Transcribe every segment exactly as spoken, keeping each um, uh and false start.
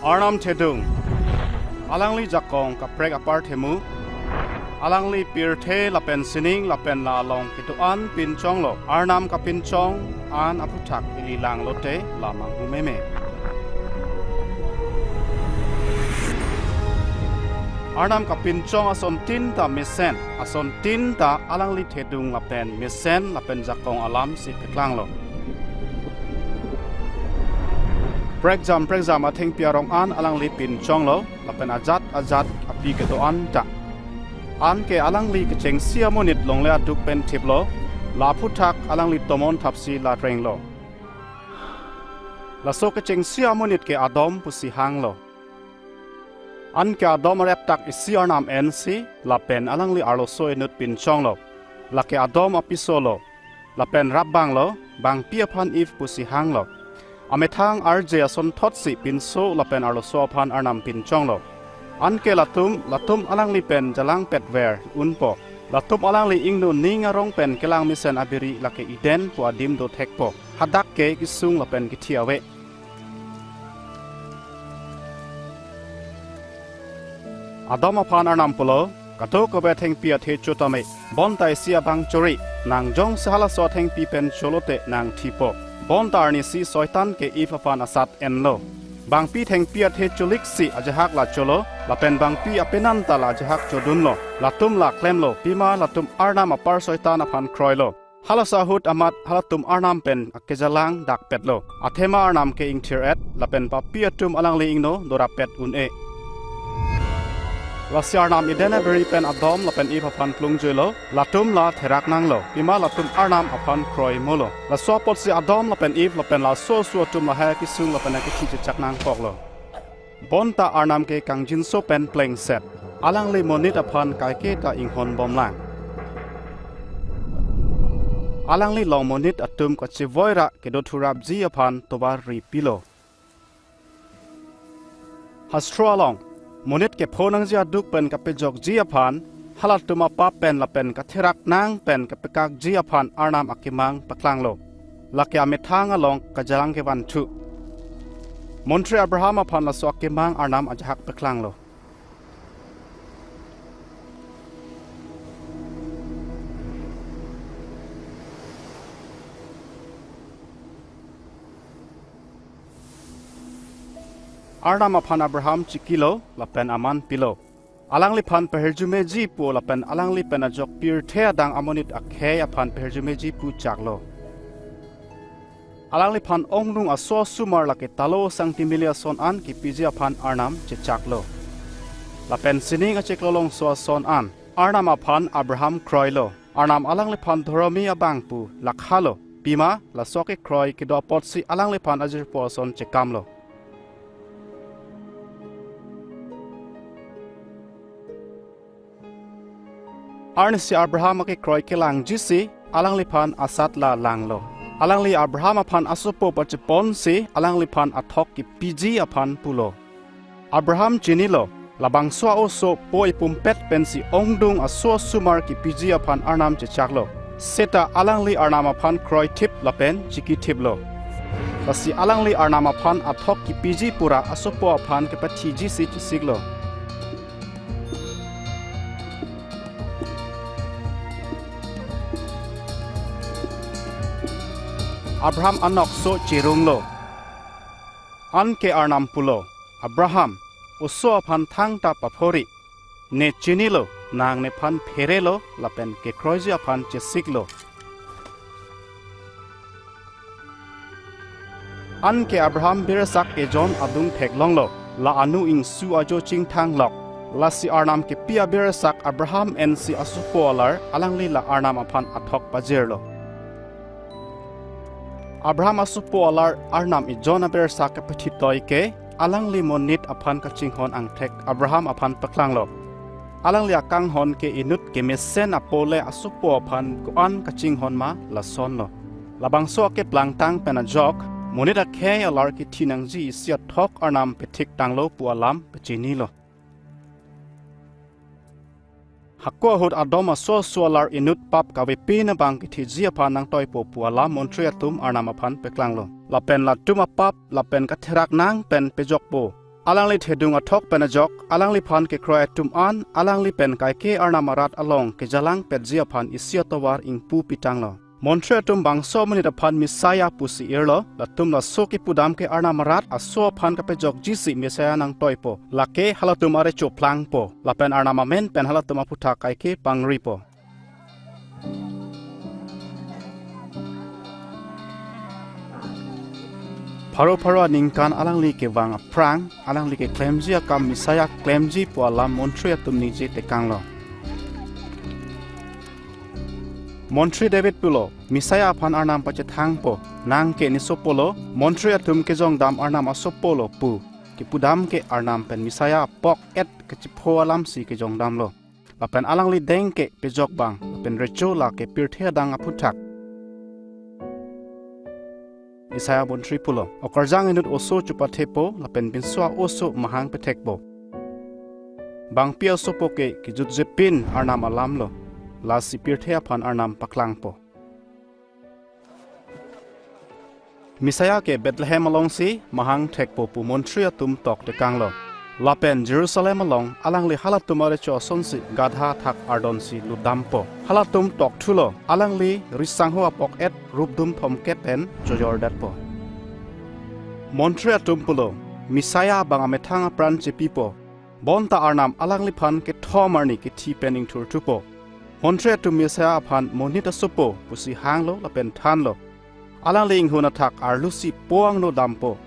Arnam thedung. Alangli jakong kaprek apar themu. Alangli pirthe lapen sining lapen la along kedo-an pinchonglo. Arnam kapinchong an aphuthak ili langlote la manghu meme. Arnam kapinchong asontin ta mesen, asontin ta alangli thedung lapen mesen lapen jakong alamsi peklanglo. Prekjam prekjam athengpi arong an alangli pinchonglo, lapen ajat ajat api kedo-an ta. Anke alangli kechengsi amonit longle aduk pen thiplo, la aphuthak alangli tomon thapsi la renglo. Laso kechengsi amonit ke Adam pusi hanglo. Anke Adam areptak isi Arnam ensi, lapen alangli arloso inut pinchonglo. Lake Adam apisolo. Lapen rapbanglo, bangpi aphan Eve pusi hanglo. Amethang arje asonthotsi pinso lapen arloso aphan Arnam pinchonglo. Anke latum, latum alangli pen jalangpetver unpo. Latum alangli ingno ning arong pen kelang mesen abiri lake Eden pu adim dothekpo. Hadak ke kesung lapen kethi ave. Adam aphan Arnam pulo, kadokave athengpi athe cho tame. Bonta isi abang chori, nang jongsi halaso athengpi pen cholote nang thipo. Bonta arnisi Soitan ke Eve aphan asat enlo. Bangpi thengpi athe choliksi ajahak la cholo, lapen bangpi apenan ta la ajahak chodunlo. Latum la klemlo, pima latum Arnam apar Soitan aphan kroilo. Halaso ahut amat halatum Arnam pen akejalang dakpetlo. Athema Arnam ke ingthir-et, lapen papi atum alangli ingno dorapet un-e. Lasi Arnam Eden abiri pen Adam lapen Eve aphan plungjoilo, latum la therak nanglo, pima latum Arnam aphan kroi molo. Laso apotsi Adam lapen Eve lapen laso aso atum lahai akesung lapen akethi chechak nangkoklo. Bonta Arnam ke kangjinso pen plengset. Alangli monit aphan kaiketa inghon bomlang. Alangli long monit atum kachevoi ra kedo thurapji aphan tovar ri pilo. Hastro along, monit kepho nangji aduk pen kapejokji aphan, halatum apap pen lapen katherak nang pen kapekakji aphan Arnam akemang paklanglo. Lake amethang along kajalang kevanthu. Montri Abraham aphan laso akemang Arnam ajahak paklanglo. Arnam aphan Abraham chikilo lapen aman pilo. Alangliphan pahirjumeji pu lapen alangli pen ajok pirthe adang amonit akhei aphan pahirjumeji pu chaklo. Alangliphan ongdung aso asomar lake talo sangtimili ason an kipiji aphan Arnam chechaklo. Lapen sining acheklolongso ason an Arnam aphan Abraham kroilo. Arnam alangliphan dhoromi abang pu lakhalo. Pima laso kekroi kedo apotsi alangliphan ajirpo ason chekamlo. Arnisi Abraham akekroi kelangjisi alangliphan asat la langlo. Alangli Abraham aphan asopo pacheponsi alangliphan athok kipiji aphan pulo. Abraham chinilo, labangso a-oso po ipumpet pensi ongdung aso asomar kipiji aphan Arnam chechaklo. Seta alangli Arnam aphan kroithip lapen chikithiplo. Lasi alangli Arnam aphan athok kipiji pura asopo aphan kepathijisi chesiklo. Abraham anokso cherunglo. Anke Arnam pulo, Abraham, oso aphan thangta paphori. Ne chinilo, nang nephan pherelo, lapen kekroiji aphan chesiklo. Anke Abraham birsak ejon adung theklonglo, la anu ingsu ajo chingthanglok. Lasi Arnam kepi abirsak Abraham ensi asopo alar alangli la Arnam aphan athok pajirlo. Abraham asopo alar Arnam ejon abirsak kepathitoi ke alangli monit aphan kachinghon angthek Abraham aphan paklanglo. Alangli akanghon ke inut kemesen apole asopo aphan ko-an kachinghon ma lasonlo. Labangso akeplangtang pen ajok, monit akhei alar kithi nangji isi athok Arnam pethik tanglo pu alam pachinilo. Hako ahut adom aso aso alar inut pap kavepin abang kithiji aphan nangtoipo pu alam montri atum Arnam aphan peklanglo. Lapen latum apap lapen katherak nang pen pejokpo. Alangli thedung athok pen ajok, alangliphan kekroi atum an, alangli pen kaike Arnam arat along kejalang petji aphan isi atovar ingpu pitanglo. Montri atum bangso amonit aphan Messiah pusi irlo, latum laso kepudam ke Arnam arat aso aphan kapejokjisi Messiah nangtoipo. Lake halatum arecho plangpo. Lapen Arnam amen pen halatum aphuthak kaike pangripo. Pharo pharo aningkan alangli kevang aphrang, alangli keklemji akam Messiah klemji pu alam montri atum ningje tekanglo. Montri David pulo, Messiah aphan Arnam pachethangpo, nang ke ne sopolo, montri atum kejongdam Arnam asopolo pu. Kepudam ke Arnam pen Messiah apok et kachipho alamsi kejongdamlo. Lapen alangli deng ke pejok bang, lapen recho lake pirthe adang aphuthak. Isaiah montri pulo, okarjang inut oso chopathepo, lapen pinso a-oso mahang pethekpo. Bangpi asopo ke kejutjepin Arnam alamlo, lasi pirthe aphan Arnam paklangpo. Messiah ke Bethlehem alongsi mahang thekpo pu montri atum tok tekanglo. Lapen Jerusalem along alangli halatum arecho asonsi gadha thak ardonsi lutdampo. Halatum tokthulo, alangli risangho apok et rupdum thomkep pen chojordetpo. Montri atum pulo, Messiah abang amethang apran chepipo. Bonta Arnam alangliphan kethom arni kethi pen ingthurthupo. Montri atum Messiah aphan monit asopo pusi hanglo lapen thanlo. Alangli inghun athak arlosi po angno dampo.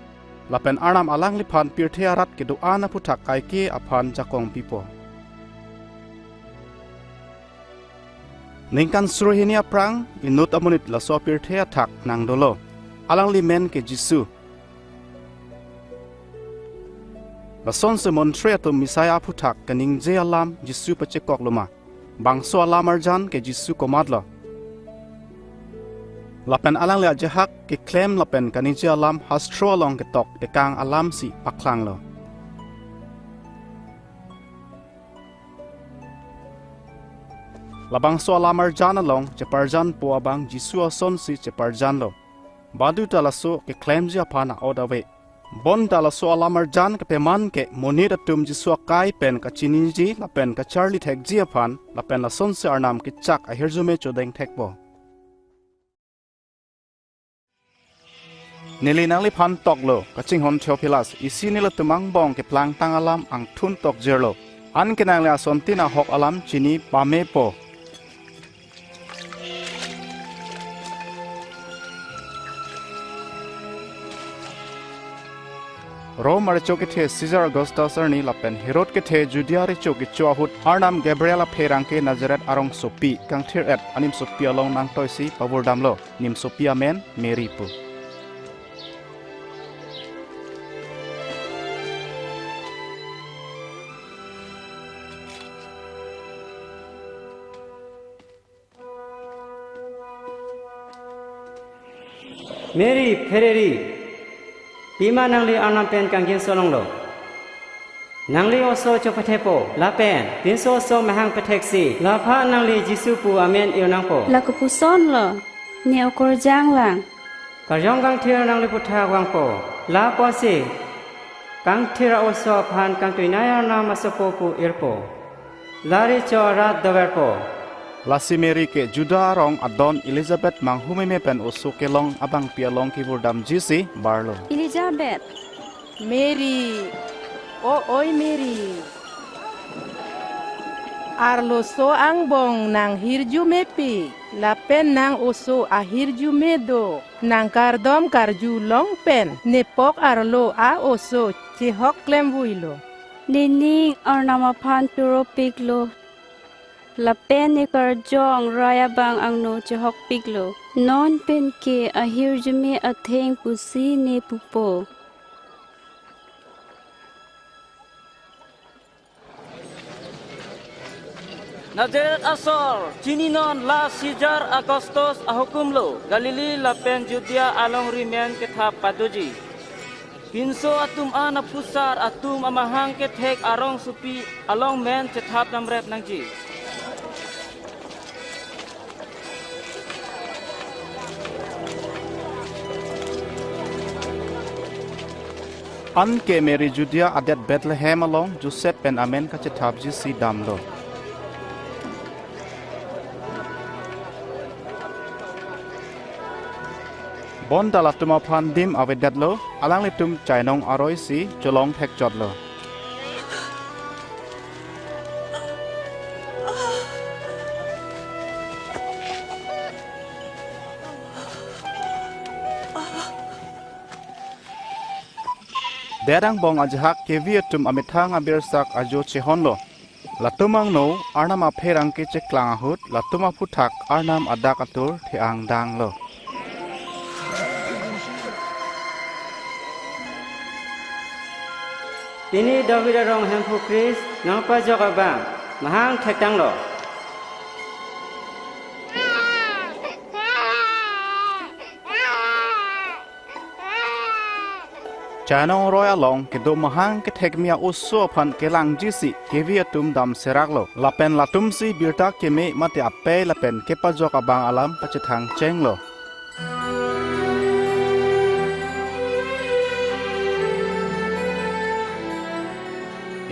Lapen Arnam alangliphan pirthe arat kedo-an aphuthak kaike aphan jakong pipo. Ningkan suri hini aphrang, inut amonit laso apirthe athak nangdolo. Alangli men ke Jisu. Lasonsi montri atum Messiah aphuthak kaningje alam Jisu pachekokloma. Bangso alam arjan ke Jisu komatlo. Lapen alangli ajahak keklem lapen kaningje alam hastro along ketok tekang alamsi paklanglo. Labangso alam arjan along cheparjanpo abang Jisu asonsi cheparjanlo. Baduta laso keklemji aphan a-ot ave. Bonta laso alam arjan kepaman ke monit atum Jisu akai pen kachiniji lapen kacharli thekji aphan, lapen lasonsi Arnam kechak ahirjume chodeng thekpo. Neli nangliphan toklo, kachinghon Theophilus, isi nelitum angbong keplangtang alam angthun tokjirlo. Anke nangli asontin ahok alam chini pamepo. Rom arecho kethe Caesar Augustus arni lapen Herod kethe Judea arecho kecho ahut Arnam Gabriel apherangke Nazareth arongsopi kangthir et animsopi along nangtoisi pavurdamlo. Nimsopi amen Mary pu. Mary, phereri, pima nangli Arnam pen kangginso longlo. Nangli oso chopathepo, lapen pinso oso mahang petheksi, laphan nangli Jisu pu amen irnangpo. La kopusonlo, ne okorjang lang. Karjong kangthir nangli aphuthak vangpo, lapusi kangthir a-oso aphan kangtuinei Arnam asopo pu irpo. La recho arat doverpo. Lasi Mary ke Juda arong adon Elizabeth manghumeme pen oso kelong abangpi along kevurdamjisi barlo. Elizabeth. Mary, o oi Mary. Arloso angbong nanghirjumepik, lapen nang oso ahirjume do, nangkardom karjulong pen, nepok arlo a-oso chehok klemvuilo. Nening Arnam aphan choropiklo, lapen ne karjong rai abang angno chehokpiklo. Non penke ahirjume atheng pusi ne pupo. Nazareth asor, chininon la Caesar Augustus ahukumlo, Galilee lapen Judea alongri men kethap padoji. Pinso atum an aphusar atum amahang kethek arongsopi along men chethap damrep nangji. Anke Mary Judea adet Bethlehem along Joseph pen amen kachethapji si damlo. Bonta latum aphan dim avedetlo, alanglitum chainong aroi si cholong thekchotlo. Derang bong ajahak kevi atum amethang abirsak ajo chehonlo. Latum angno Arnam apherangke cheklang ahut, latum aphuthak Arnam adak atur the-ang danglo. Pini David arong Hemphu Christ nangpajok abang, mahang thektanglo. Chainong aroi along kedo mahang kethekmi a-oso aphan kelangji si kevi atum damseraklo. Lapen latum si birta keme mate apei lapen kepajok abang alam pachethang chenglo.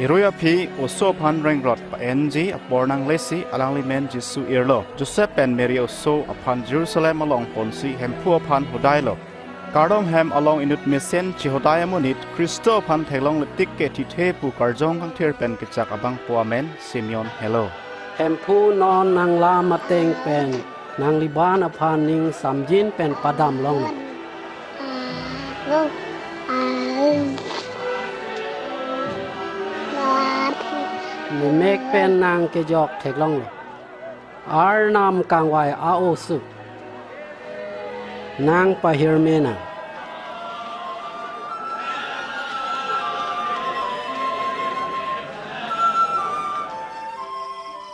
Erui aphi oso aphan rengrot pa-enji apor nanglesi alangli men Jisu irlo. Joseph pen Mary oso aphan Jerusalem along ponsi Hemphu aphan hodailo. Kardom hem along inut mesen chehodai amonit Khristo aphan theklongle tik ke thithe pu karjong kangthir pen kechak abangpo amen Simeon helo. Hemphu, non nanglam ateng pen nangliban aphan ning samjin pen padam longlo. Nemek pen nang kejok theklonglo. Arnam kangvai a-oso nang pahirme nang.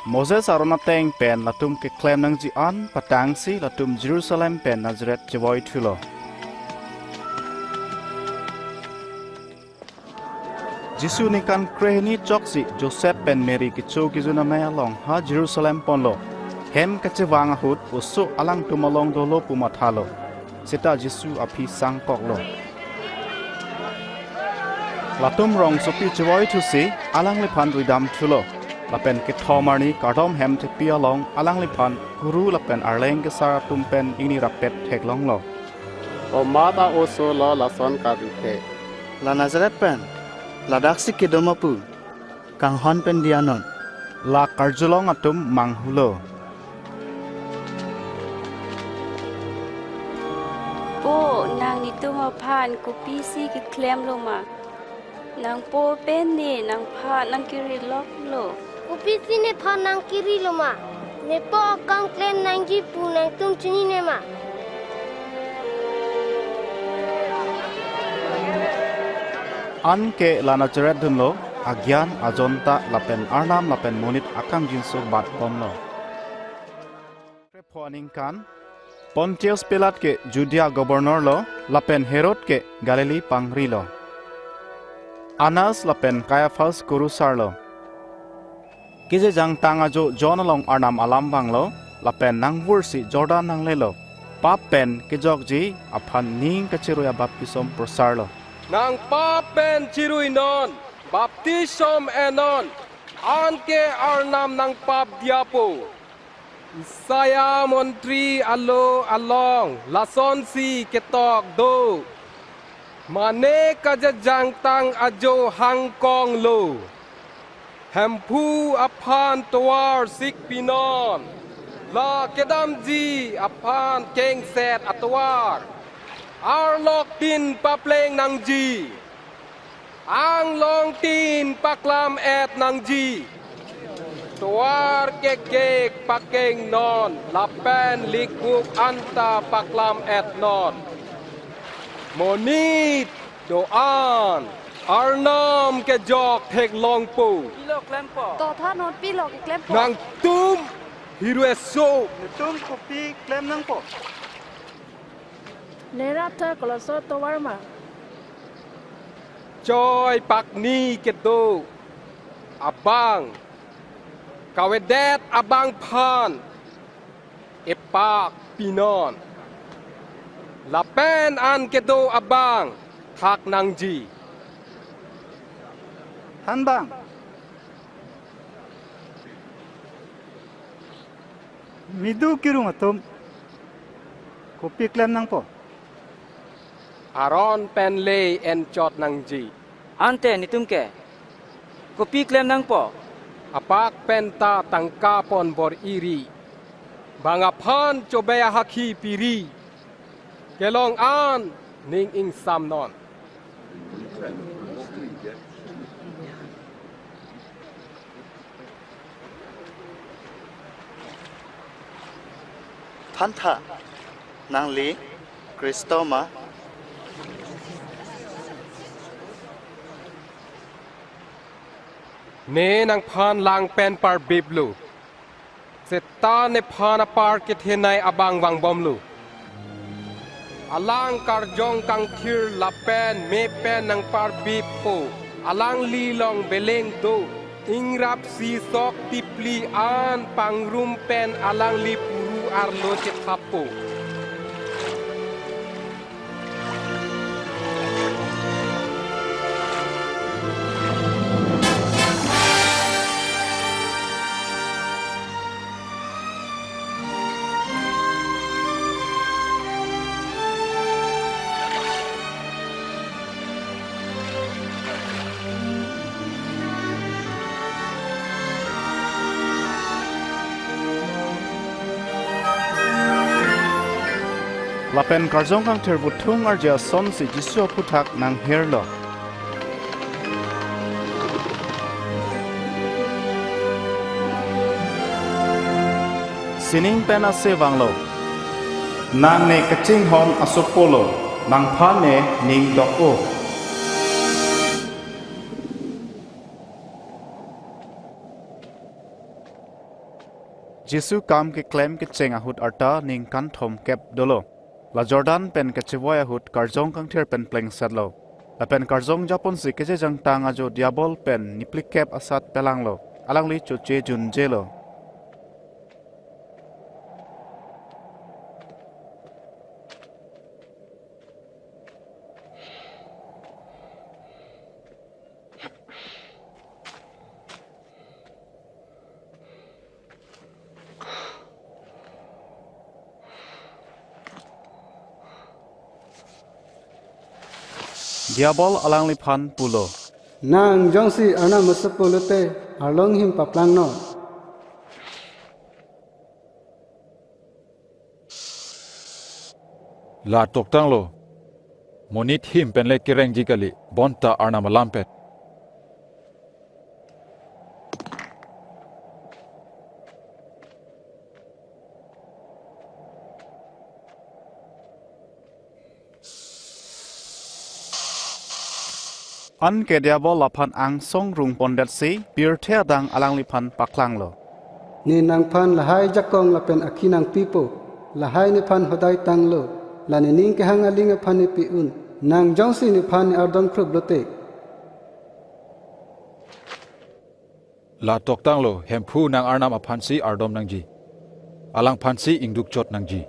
Moses aron ateng pen latum keklem nangji an patangsi latum Jerusalem pen Nazareth chevoi thulo. Jisu ningkan krehini choksi Joseph pen Mary kecho kejun amei along ha Jerusalem ponlo. Hem kachevang ahut oso alangtum along dolo pu mathalo. Seta Jisu aphi sangkoklo. Latum rongsopi chevoi thusi alangliphan ruidam thulo. Lapen kethom arni kardom hem thepi along alangliphan kuru lapen arleng kesar atum pen ingni rappet theklonglo. Komat a-oso lo lason karju the? La Nazareth pen, ladaksi kedo ma pu? Kanghon pen diya non. La karjulong atum manghulo. Po, nang netum aphan kopisi keklemlo ma? Nangpo pen ne nangphan nangkiri loklo. Kopisi nephan nangkirilo ma? Nepo akam klem nangji pu nangtum chinine ma? Anke la Nazareth dunlo, agyan, ajonta lapen Arnam lapen monit akangjinso bat bomlo. Krepho aningkan, Pontius Pilat ke Judea governor lo, lapen Herod ke Galilee pangri lo. Anas lapen Caiaphas kurusar lo. Kejejangtang ajo John along Arnam alam vanglo, lapen nangvursi Jordan nanglelo. Pap pen kejokji aphan ning kachirui abaptisom prosarlo. Nang pap pen chirui non, baptisom enon, anke Arnam nangpap diyapo. Isaiah montri alo along lasonsi ketok do. Mane kejejangtang ajo hangkong lo. Hemphu aphan tovar sik pinon. La kedamji aphan kengset atovar. Arlok tin papleng nangji. Anglong tin paklam et nangji. Tovar kekek pakeng non, lapen likbuk anta paklam et non. Monit do-an, Arnam kejok theklongpo. Pilo klempo? To tha non pilo keklempo? Nangtum hirue so. Netum kopi klem nangpo? Ne raptha koloso tovar ma? Choi pakni kedo abang, kavedet abangphan epak pinon. Lapen an kedo abang thak nangji. Thanbang. Midu kirung atum. Kopi klem nangpo? Aron pen le enchot nangji. Ante netum ke kopi klem nangpo? Apak pen ta tangka pon bor-i ri. Bang aphan chobei ahakhi piri. Kelong an ning ingsam non. Phantha, nangli Khristo ma? Ne nangphan lang pen parbiplo. Seta nephan apar kethenei abang vangbomlo. Alang karjong kangthir lapen me pen nangparbipo. Alangli long beleng do. Ingrap si sok tipli an pangrum pen alangli puru arlo chethappo. Lapen karjong kangthir buthung arje asonsi Jisu aphuthak nanghirlo. Sining pen ase vanglo. Nang ne kachinghon asopolo, nangphan ne ning dok-o. Jisu kam keklem kecheng ahut arta ningkan thomkep dolo. La Jordan pen kachevoi ahut karjong kangthir pen plengsetlo. Lapen karjong japonsi kejejangtang ajo diabol pen niplikep asat pelanglo. Alangli choche junjelo. Diabol alangliphan pulo, "Nang jongsi Arnam asopo lote, arlong him paplangnon." La toktanglo, monit him pen le kerengji kali, bonta Arnam alam pen. Anke diabol laphan angsong rungpondetsi pirthe adang alangliphan paklanglo, "Ne nangphan lahai jakong lapen akhi nangpipo, lahai nephan hodai tanglo, la nening kehang aling aphan nepi-un, nang jongsi nephan ne-ardom krup lote." La toktanglo, Hemphu nang Arnam aphansi ardom nangji. Alangphansi ingduk chot nangji.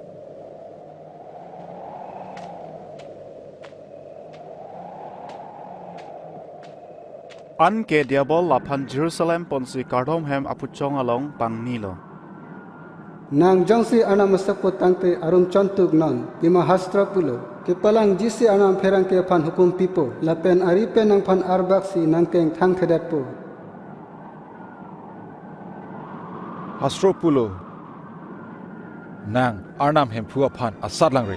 Anke diabol laphan Jerusalem ponsi kardom hem apuchong along pangnilo. Nang jongsi Arnam asopo tangte arum chontuk non, Pima Hastro pulo, "Kepalangjisi Arnam pherangke aphan hukum pipo, lapen ari pen nangphan arbaksi nangkeng thangthedetpo." Hastro pulo, "Nang Arnam Hemphu aphan asat langre."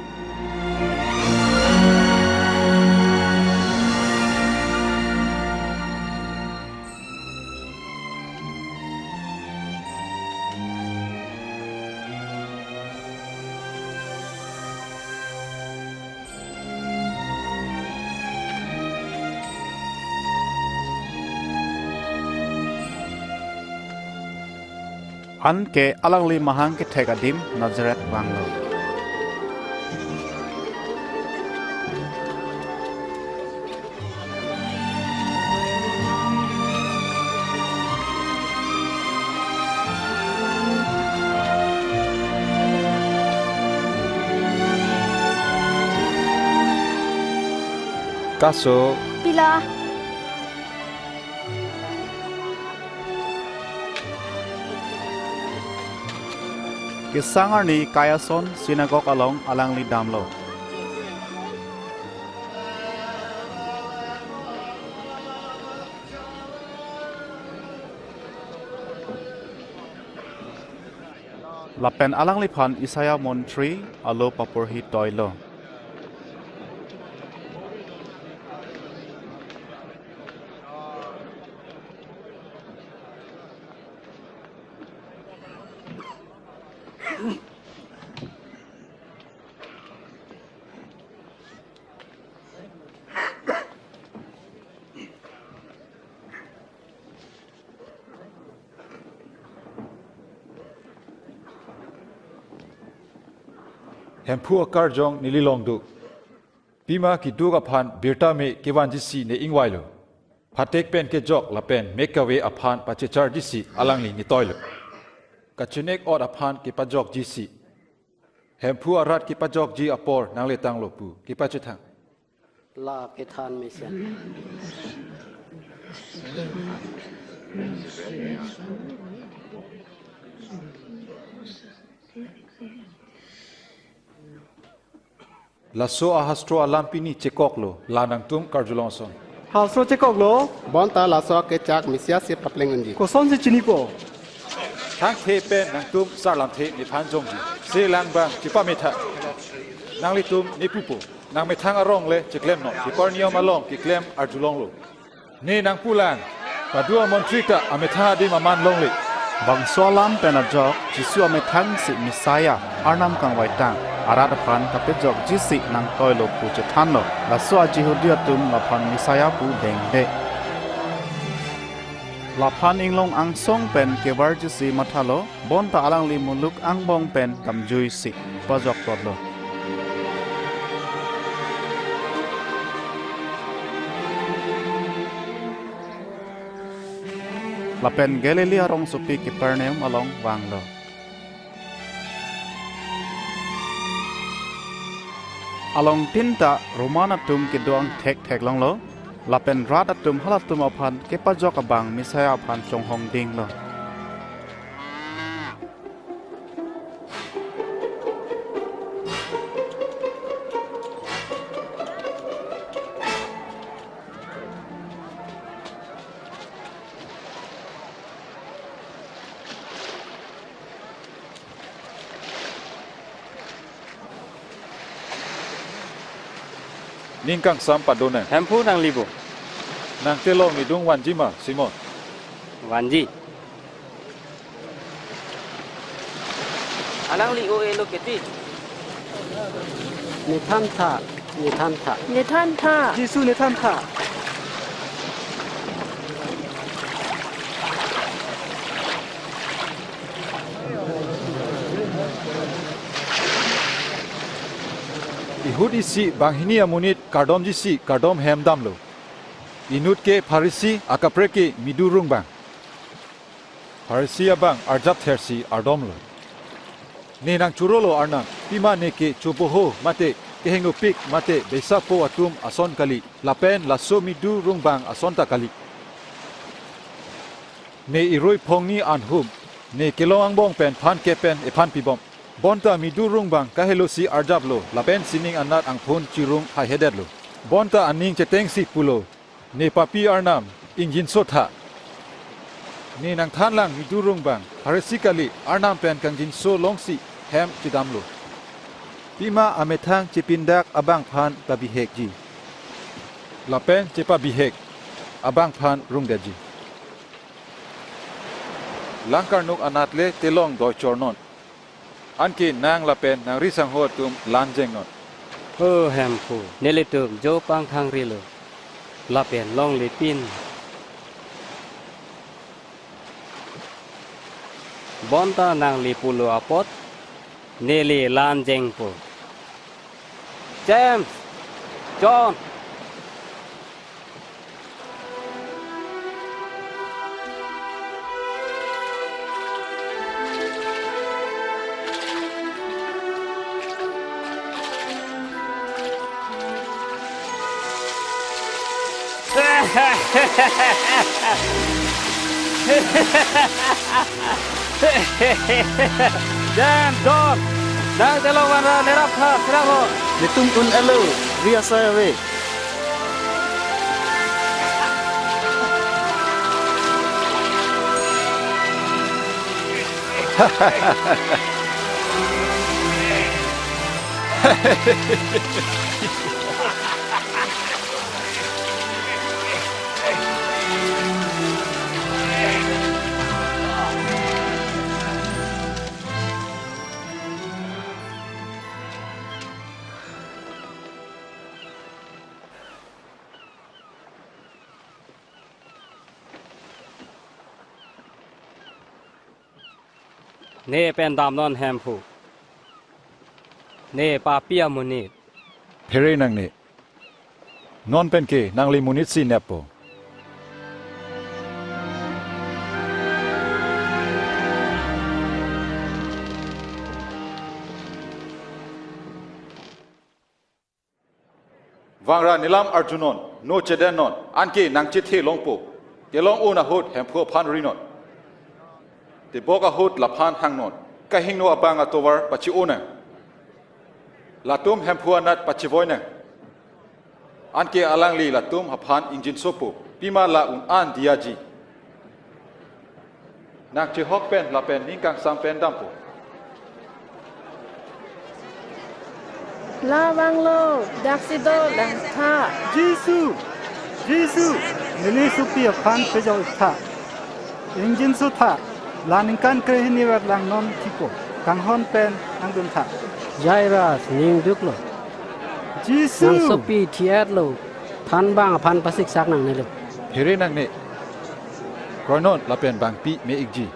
Anke alangli mahang kethek adim Nazareth vanglo. Kaso. Pila. Kesang arni kai ason sinagog along alangli damlo. Lapen alangliphan Isaiah montri alo paporhi toilo. Hemphu akarjong neli long do. Pima keduk aphan birta me kevanjisi ne ingvailo. Phatek pen kejok lapen mek kave aphan pachecharjisi alangli netoilo. Kachinek ot aphan kepajokjisi. Hemphu arat kepajokji apor nangle tanglo pu kepachethang. La kethan mesen. Laso ahastro alam pini chekoklo, la nangtum karjulong ason. Hastro chekoklo. Bonta laso akechak Mesias si papleng unji. Kosonsi chinipo? Thangthe pen nangtum sarlamthe nephan jongji. Se lang abang chepametha. Nanglitum nepupo. Nangmethang arong le cheklemnon. Kapernaum along keklem arjulonglo. Ne nangpulang, padu amontri ta amethang adim aman longle. Bangso alam pen ajok, Jisu amethang si Messiah, Arnam kangvaitang, arat aphan kapejokjisi nangtoilo pu chethanlo. Laso a-Jihudi atum laphan Messiah pu dengde. Laphan inglong angsong pen kevarjisi mathalo, bonta alangli muluk angbong pen damjuisi pajokplotlo. Lapen Galilee arongsopi Kapernaum along vanglo. Along tin ta Roman atum kedo angthek theklonglo. Lapen rat atum halatum aphan kepajok abang Messiah aphan chonghong dinglo. Ning kangsam padonang. Hemphu nangli bo? Nang telong nidung vanji ma, Simon? Vanji. Alangli o-elo keti. Nethan tha, nethan tha. Nethan tha. Jisu nethan tha. Ihut isi banghini amonit kardomjisi kardom hem damlo. Inut ke Pharisi, akaprek ke midu rungbang. Pharisi abang arjap thersi ardomlo. Ne nangchurolo Arnam, pima ne ke choboho mate kehingno pik mate besapo atum ason kali, lapen laso midu rungbang ason ta kali. Ne irui phongni anhum, ne kelong angbong pen phan ke pen ephan pibom. Bonta midu rungbang kahelosi arjaplo, lapen sining anat angphun chirung haihedetlo. Bonta aning chetengsi pulo, ne papi Arnam, ingjinso tha. Ne nangthanlang midu rungbang, Pharisi kali, Arnam pen kangjinso longsi hem chedamlo. Pima amethang chepindak abangphan pabihekji. Lapen chepabihek abangphan rungdetji. Lang karnuk anat le telong doichornon. Anke nang lapen nangri sangho atum lanjengnon. Ho Hemphu, nelitum jo pangthangrilo. Lapen longlepin. Bonta nangli pulo apot, neli lanjengpo. James, John. James, John, nangte along vanra lerap tha, serap ho. Netum un-elo, ri asai ave. Ne pen damnon Hemphu. Ne papi amonit. Phere nangne. Non pen ke nangli monit si neppo. Vangra nelam arjunon, no chedennon, anke nangchethe longpo. Kelong-un ahut Hemphu aphan rinon. Tebok ahut laphan hangnon, kahingno abang atovar pachi-onang. Latum Hemphu anat pachivoinang. Anke alangli latum aphan ingjinsopo, pima la un-an diyaji. Nangchehok pen lapen ning kangsam pen dampo. La vanglo, daksi do langtha. Jisu! Jisu! Neli supi aphan pejok-iktha. Ingjinso tha, la ningkan krehini verlang non thipo, kanghon pen nangduntha. Jairus, ning duklo. Jisu! Nangsopi thi-etlo, thanbang aphan pasiksak nangnelo. Phere nangne. Kroinon lapen bangpi me-ikji.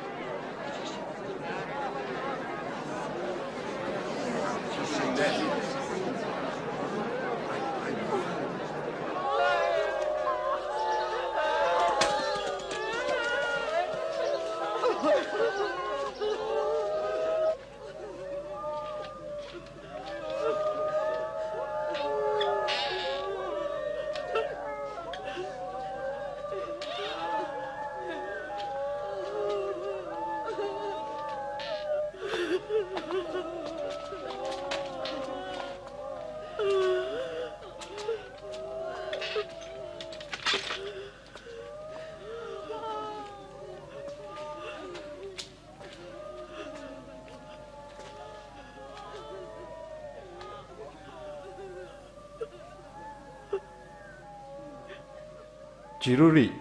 Chiruri.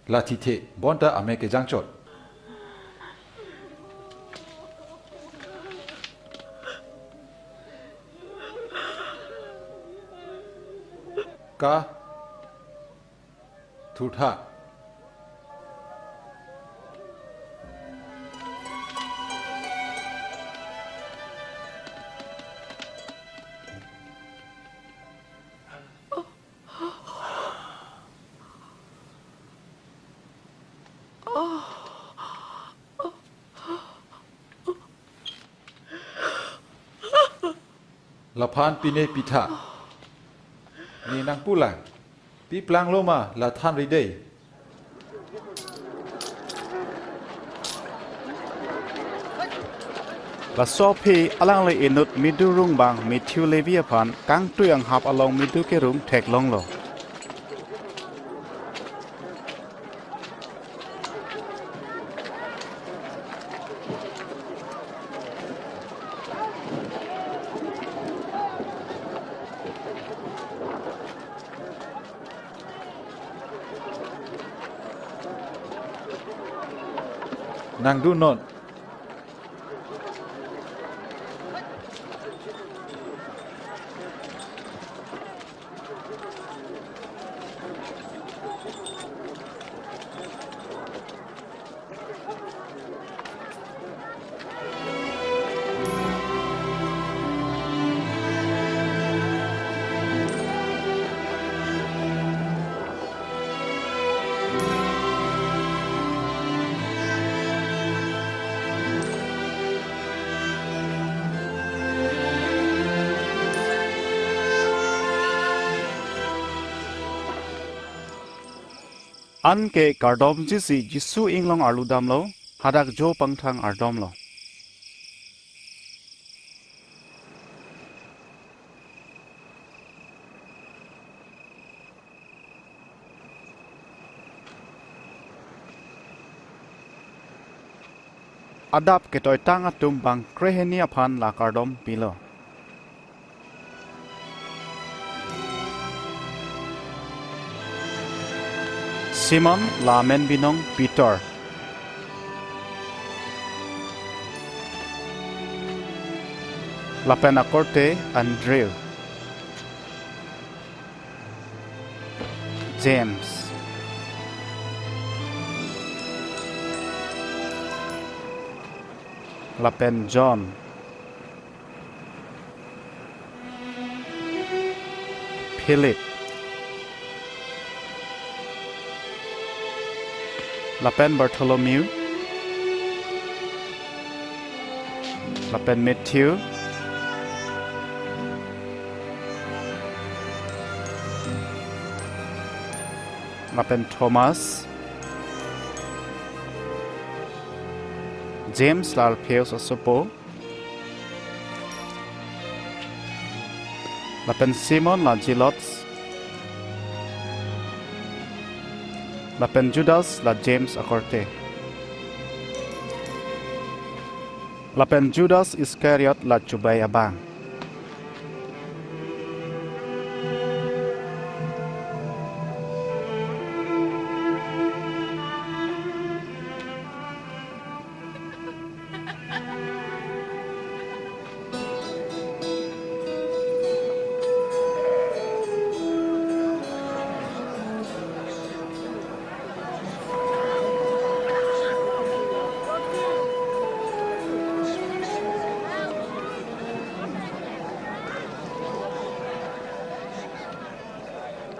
La thithe, bonta ame kejangchot. Ka. Thurtha. Laphan pine pitha. Ne nangpulang. Pi planglo ma la thanri dei. Laso aphi alangli inut Midu rung abang Matthew Levi aphan kangtui anghap along Midu kerung theklonglo. Nangdunon. Anke kardomjisi Jisu inglong arlu damlo, hadak jo pangthang ardomlo. Adap ketoitang atum bang krehini aphan la kardom pilo. Simon, la amen binong Peter. Lapen akorte Andrew. James. Lapen John. Philip. Lapen Bartholomew. Lapen Matthew. Lapen Thomas. James, la Alphaeus asopo. Lapen Simon, la Zealot. Lapen Judas, la James akorte. Lapen Judas Iscariot, la chobai abang.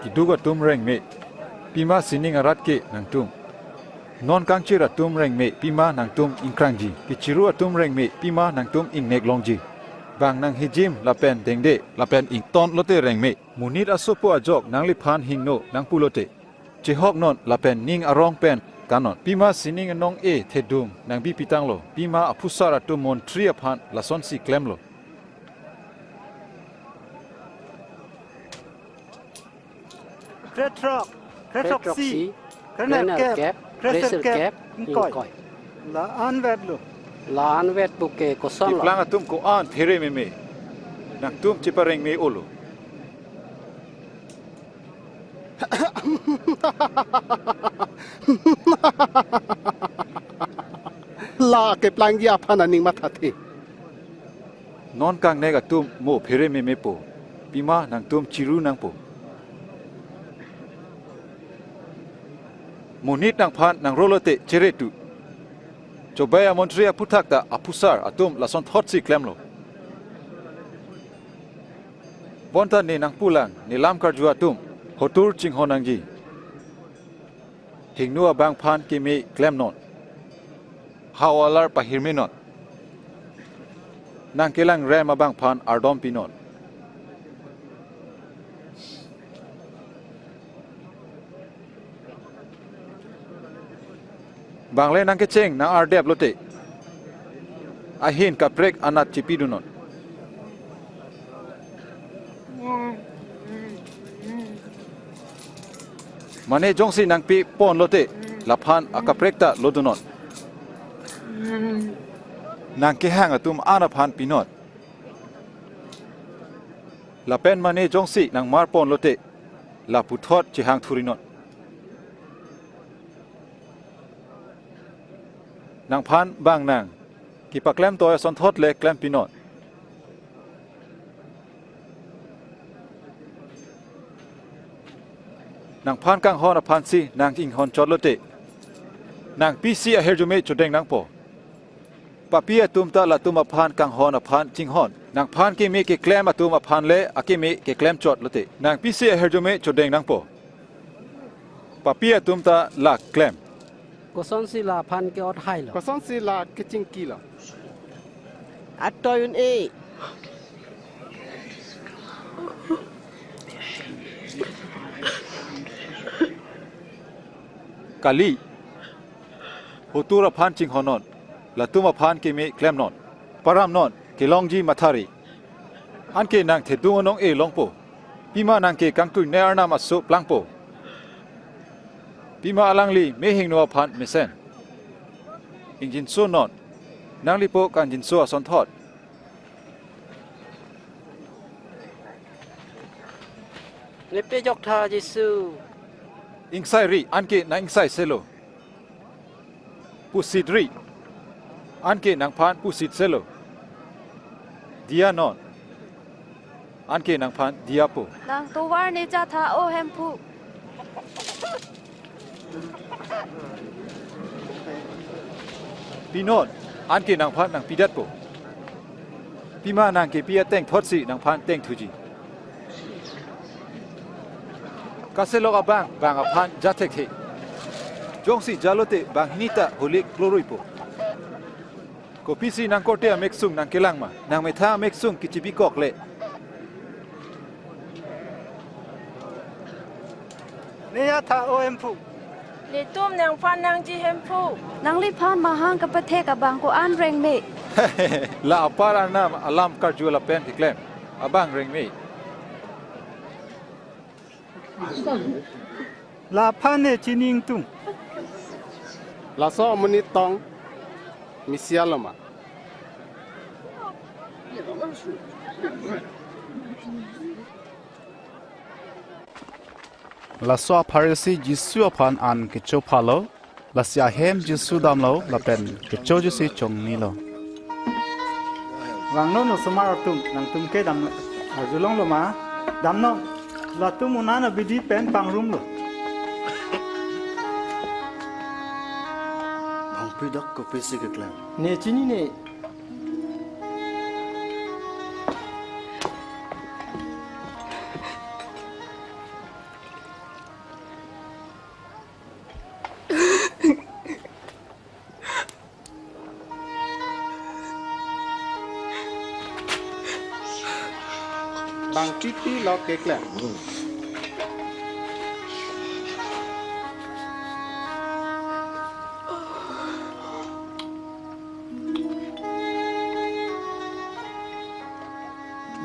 Keduk atum rengme, pima sining arat ke nangtum. Non kangchir atum rengme, pima nangtum ingkrangji. Kechiru atum rengme, pima nangtum ingnek longji. Bang nanghijim lapen dengde lapen ington lote rengme. Monit asopo ajok nangliphan hingno nangpulote, chehoknon lapen ning arong pen kannon. Pima sining anong-e thedung nangbipitanglo. Pima aphusar atum montri aphan lasonsi klemlo. Krethrok, krethrok, krethrok si, si, krenerkep, krenerkep, kreserkep, kreserkep, ingkoi, ingkoi. La-an vetlo. La-an vet puke kosonlo? Keplang atum ko-an phere meme. Nangtum cheparengme-olo. La keplangji aphan aning mathathe. Non kangnek atum mo phere memepo. Pima nangtum chiru nangpo. Monit nangphan nangrolote cheretu. Chobai amontri aphuthak ta aphusar atum lasonthotsi klemlo. Bonta ne nangpulang, ne lam karju atum, hotur chinghon nangji. Hingno abangphan keme klemnon. Hao alar pahirmenon. Nangkelang rem abangphan ardom pinon. Bangle nangkecheng nang-ardep lote, ahin kaprek anat chipidunnon. Mane jongsi nangpipon lote, laphan akaprek ta lodunnon. Nangkehang atum an aphan pinon. Lapen mane jongsi nangmarpon lote, la puthot chehang thurinon. Nangphan bang nang kepaklem toy asonthot le klempinon. Nangphan kanghon aphansi nang-inghon chot lote, nang pisi ahirjume chodeng nangpo. Papi atum ta latum aphan kanghon aphan chinghon. Nangphan keme keklem atum aphan le akeme keklem chot lote, nang pisi ahirjume chodeng nangpo. Papi atum ta la klem. Kosonsi laphan ke-ot hailo? Kosonsi la kechingkilo? Atoi un-e. Kali. Hotur aphan chinghonnon. Latum aphan keme klemnon. Paramnon, kelongji mathari. Anke nang thedung anong-e longpo. Pima nang ke kangtui ne arnam aso plangpo. Pima alangli mehingno aphan mesen. Ingjinsonon. Nanglipo kanjinso asonthot. Nepejok tha Jisu. Ingsai ri, anke nang ingsai selo. Pusit ri, anke nangphan pusit selo. Diya non, anke nangphan diyapo. Nang tovar ne ja tha, O Hemphu. Pi non, anke nangphan nangpidetpo. Pima nang kepi ateng thotsi nangphan tengthuji. Kaselok abang, bang aphan ja thekthe. Jongsi jalote banghini ta holik kloroipo. Kopisi nang korte amek sung nangkelang ma? Nang methang amek sung kechibikok le. Ne ja tha, O Hemphu. Netum nangphan nangji Hemphu. Nangliphan mahang kapathek abang ko-an rengme. La apar arnam alam karju lapen keklem abang rengme. Laphan ne chini ingtung. Laso amonit tong Mesia lo ma? Laso a-Pharisee Jisu aphan an kecho phalo, lasi ahem Jisu damlo lapen kechojusi chongnilo. Vangnon osomar atum, nangtum ke dam arjulonglo ma? Damnon, latum onan abidi pen pangrumlo. Bangpi dak kopisi keklem? Ne chinine. Bangpi pi lo keklem?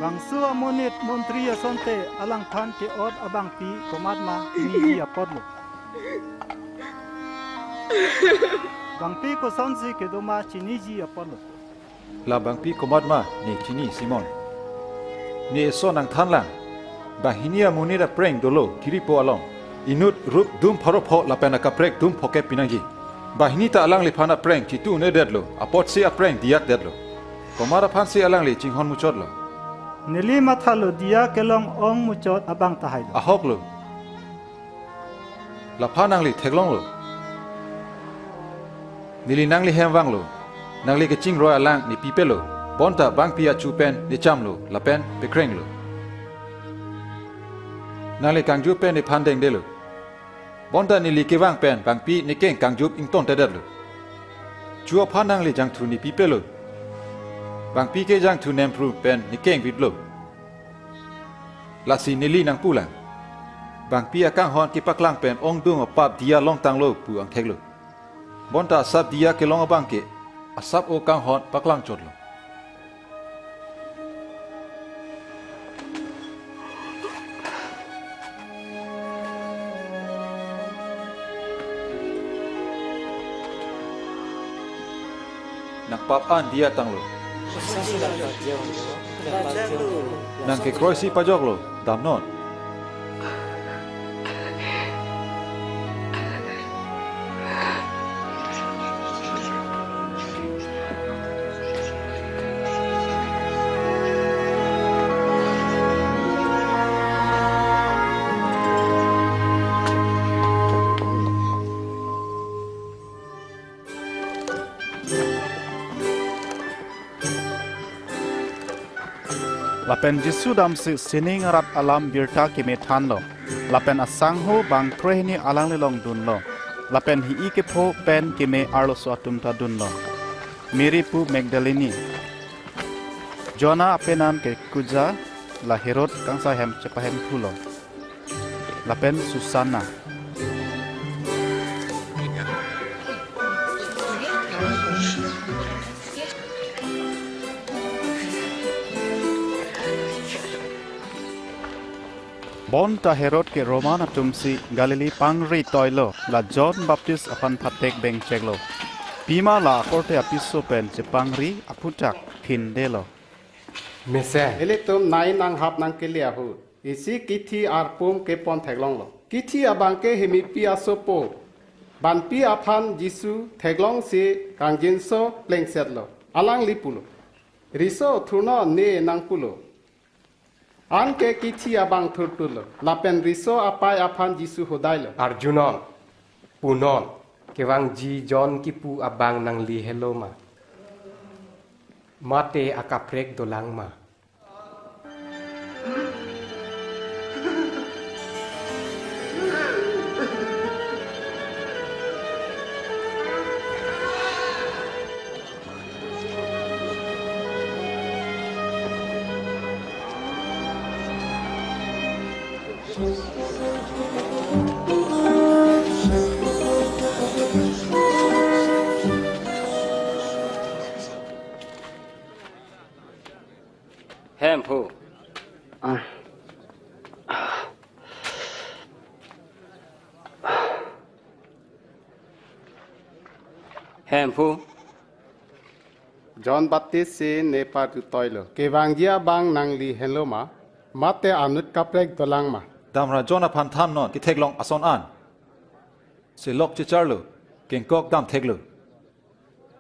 Bangso amonit montri asonte alangphan ke-ot abangpi komatma chiniji apotlo. Bangpi kosonsi kedo ma chiniji apotlo. La bangpi komatma ne chini, Simon? Ne eson nangthanlang. Banghini amonit apreng dolo kiripo along. Inut rup dum pharo pho lapen akaprek dum phokep pinangji. Banghini ta alangliphan apreng chitu un'edetlo, apotsi apreng diyakdetlo. Komat aphansi alangli chinghon muchotlo? Neli mathalo, diya kelong ong muchot abang tahailo. Ahoklo. Laphan nangli theklonglo. Neli nanglihem vanglo. Nangli kachingroi alang ne pipelo. Bonta bangpi achu pen ne chamlo lapen pekrenglo. Nangli kangju pen nephan dengdelo. Bonta neli kevang pen bangpi nekeng kangjup ingtontedetlo. Chu aphan nangli jangthu ne pipelo. Bangpi ke jangthu nempru pen nekeng vitlo. Lasi neli nangpulang. Bangpi akanghon kepaklang pen ongdung apap diya longtanglo pu angtheklo. Bonta asap diya kelong abang ke asap o kanghon paklangchotlo. Nangpap an diya tanglo. Nang kekroisi pajoklo, damnon. Lapen Jisu damsi sining arat alam birta keme thanlo. Lapen asangho bang krehini alanglilong dunlo. Lapen hi-i kepho pen keme arloso atum ta dunlo. Mary pu Magdalini, Joanna apenan ke Kuza, la Herod kangsahem chepahemphulo. Lapen Susanna. Bonta Herod ke Roman atumsi Galilee pangri toilo, la John Baptist aphan phatek bengcheklo. Pima la akorte apiso pen chepangri aphuthak phindelo. Mesen. Ilitum nai nanghap nangkele ahut isi kithi arpum kepon theklonglo. Kithi abangke Hemipi asopo Banpi aphan Jisu theklongsi kangjinso plengsetlo. Alangli pulo, "Riso thurnon ne nangpulo." Anke kithi abang thurthulo. Lapen riso apai aphan Jisu hodailo, "Arjunon, punon, kevangji John kipu abang nangli helo ma? Mate akaprek dolang ma?" Hemphu. Ah. Hemphu. John Baptist si ne partutoilo. Kevangji abang nangli henlo ma? Mate anut kaprek dolang ma? Damra John aphan thannon, ketheklong ason an. Selok checharlo, kengkok damtheklo.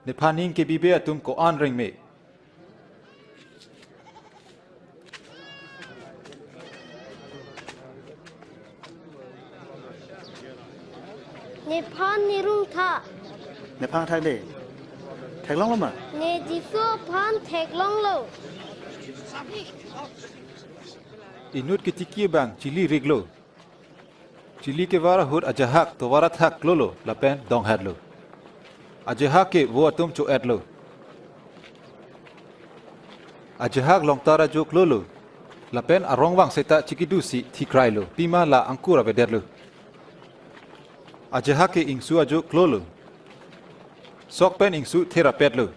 Nephan ning kebibe atum ko-an rengme? Nephan nerung tha. Nephan thak de. Theklonglo ma? Ne Jisu aphan theklonglo. Inut ketiki abang chili riklo. Chili kevar ahut ajahak tovar athak klolo lapen donghetlo. Ajahak ke vo atum cho-etlo. Ajahak longtar ajo klolo lapen arong vang seta chikidusi thikrailo, pima la angkur avedetlo. Ajahak ke ingsu ajo klolo. Sok pen ingsu therapetlo.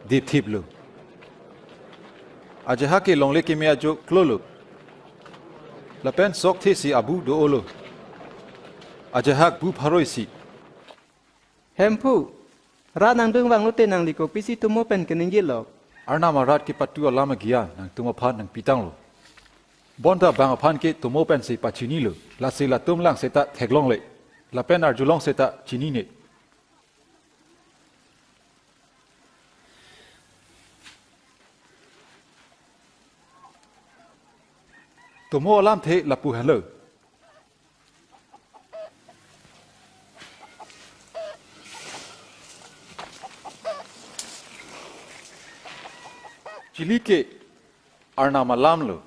Dipthiplo. Ajahak ke longle keme ajo klolo. Lapen sok thesi abu do-olo. Ajahak bu pharoisi. Hemphu, rat nangdung vanglote nangli kopisi tomo pen keningjelo? Arnam arat kepatu alam agiya nangtum aphan nangpitanglo. Bonta bang aphan ke tomo pensi pachinilo. Lasi latum lang seta theklongle. Lapen arjulong seta chinine. Tomo alamthe lapu henlo. Chili ke Arnam alamlo.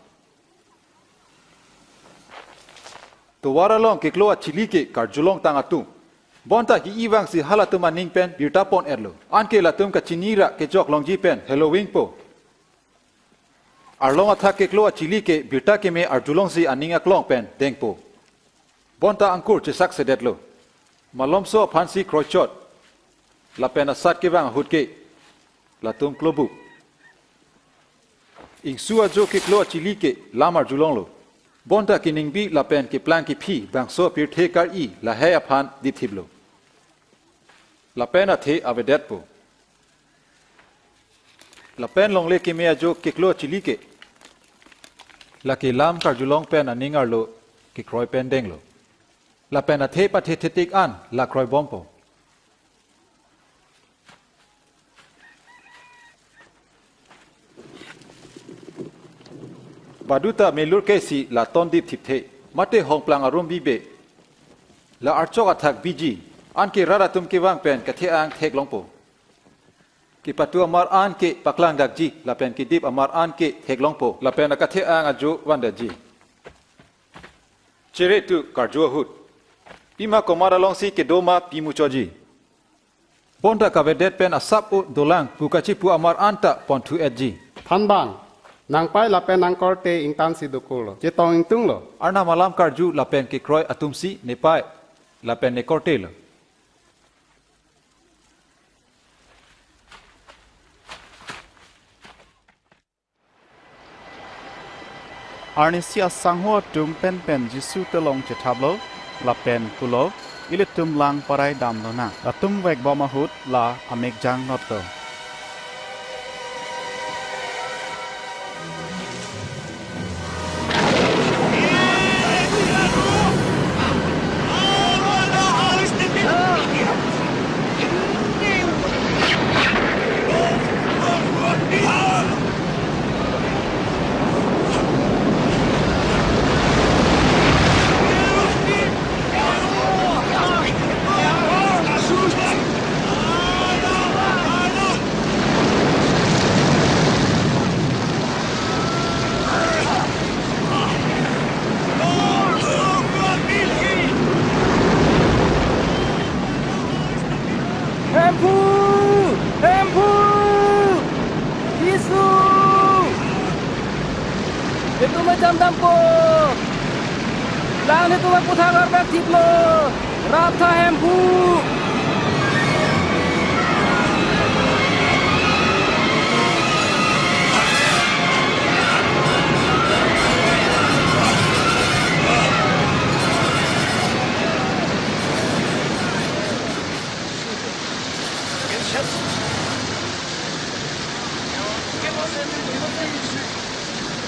Tovar along keklo achili ke karjulongtang atum. Bonta ke-i vangsi halatum aning pen birta pon-etlo. Anke latum kachini ra kejok longji pen helovingpo. Arlong athak keklo achili ke birta keme arjulongsi aning aklong pen dengpo. Bonta angkur chesaksedetlo. Malomso aphansi kroichot. Lapen asat kevang ahut ke latum klobup. Ingsu ajo keklo achili ke lam arjulonglo. Bonta keningbi lapen keplang kephi bangso pirthe kar-i lahai aphan dipthiplo. Lapen athe avedetpo. Lapen longle keme ajo keklo achili ke, lake lam karjulong pen aning arlo kekroi pen denglo. Lapen athe pathe thetik an la kroibompo. Baduta melur kesi la ton dipthipthe, mate hongplang arum bibe, la archok athak biji, anke rat atum kevang pen kathe-ang theklongpo. Kepatu amar an ke paklangdakji, lapen kedip amar an ke theklongpo, lapen akathe-ang ajo vandetji. Chere tu karju ahut. Pima komat alongsi kedo ma pimuchotji. Bonta kavedet pen asap-o dolang pu kachipu amar anta ponthu-etji. Thanbang, nangpai lapen nangkorte ingtansi dokoklo. Chetong ingtunglo. Arnam alam karju lapen kekroi atumsi nepai lapen nekortelo. Arnisi asangho atum penpen Jisu telong chethaplo, lapen pulo, ilitum lang parai damlonang. Latum vekbom ahut la amekjang notlo. Hemphu! Hemphu! Jisu! Netum ejam dampo! Lang netum aputhak arvek thiplo! Raptha Hemphu!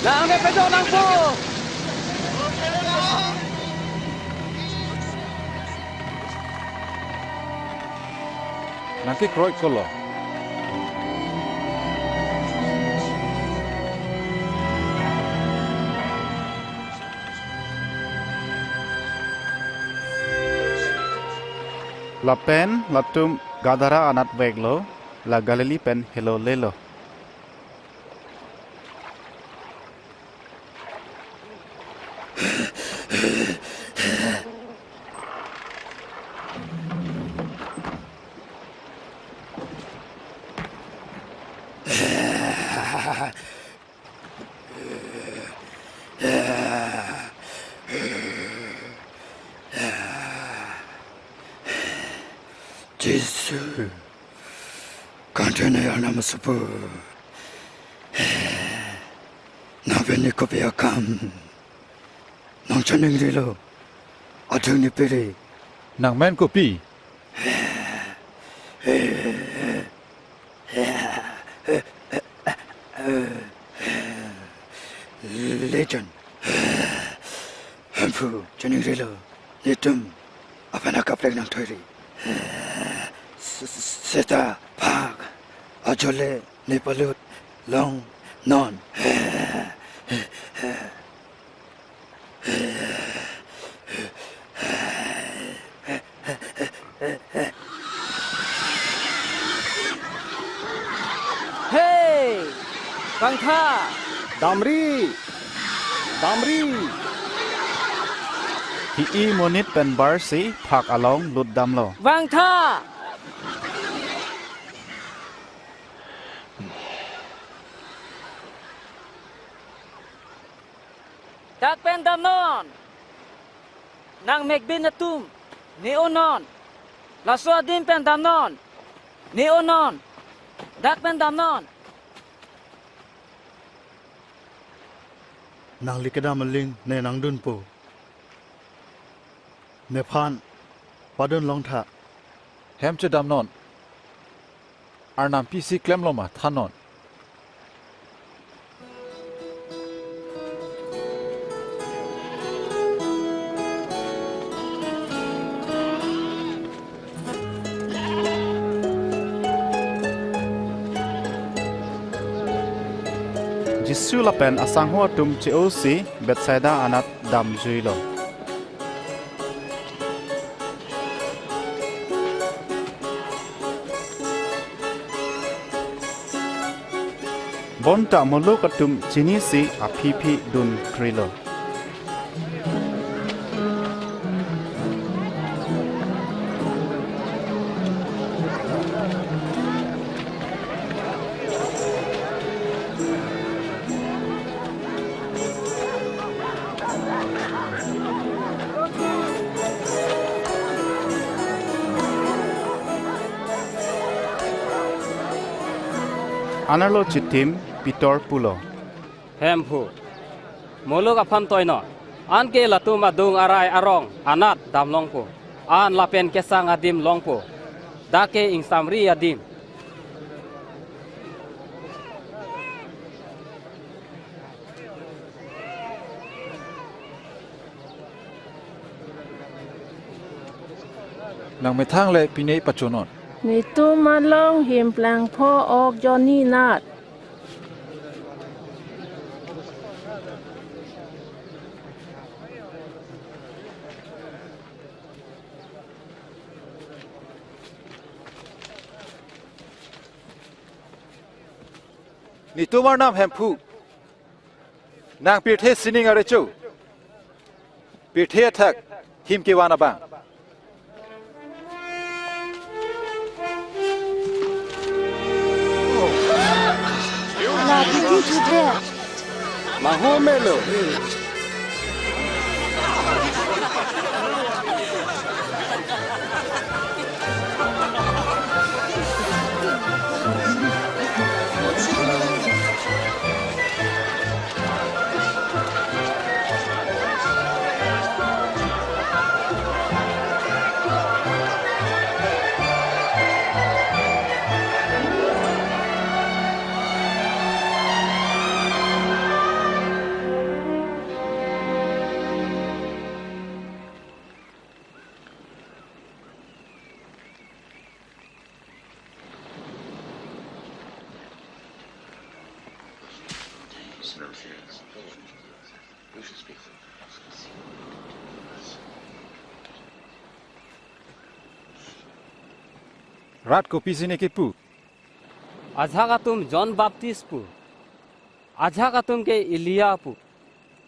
Lang ne pejo nangpo. Nangkekroiklo. Lapen latum Gadara anat veklo, la Galili pen helo lelo. Jisu, kangthan ne arnam asopo. Nangpen ne kopi akam? Nang choningrilo, adung ne piri. Nangmen kopi? Legion. Hemphu, choningrilo, netum aphan akaprek nangthoiri. S-, s-, seta phak ajole ne palut longnon. Hey! Vangtha! Damri! Damri! Hi-i monit pen barsi phak along lutdamlo. Vangtha! Dak pen damnon. Nang mekbin atum, ne-onon. Laso adim pen damnon. Ne-onon. Dak pen damnon. Nangli kedam aling ne nangdunpo. Nephan padun longtha. Hem chedamnon. Arnam pisi klemlo ma thannon. Jisu lapen asangho atum che-osi Bethsaida anat damjuilo. Bonta muluk atum chinisi aphi phi dunkrilo. Anerlo chitim Pitor pulo, Hemphu, muluk aphan toinon, anke latum adung arai arong anat damlongpo. an lapen kesang adim longpo. Dak ke ingsamri adim. Nangmethang le pine pachonon. Netum along hemplang pho-ok jonni nat. Netum Arnam Hemphu. Nang pirthe sining arecho. Pirthe athak him kevan abang. La titi chute. Mahomelo. Rat kopisi ne kipu? Ajahak atum John Baptist pu. Ajahak atum ke Elia pu.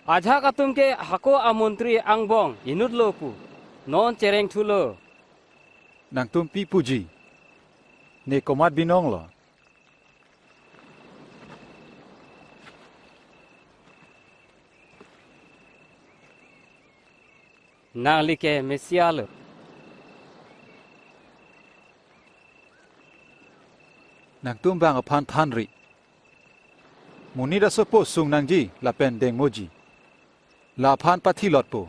Ajahak atum ke hako amontri angbong inutlo pu. Non chereng thulo. Nangtum pi puji? Ne komat binong lo? Nangli ke Mesia lo. Nangtum bang aphan thanri. Monit asopo sung nangji lapen dengmoji. La aphan pathilotpo.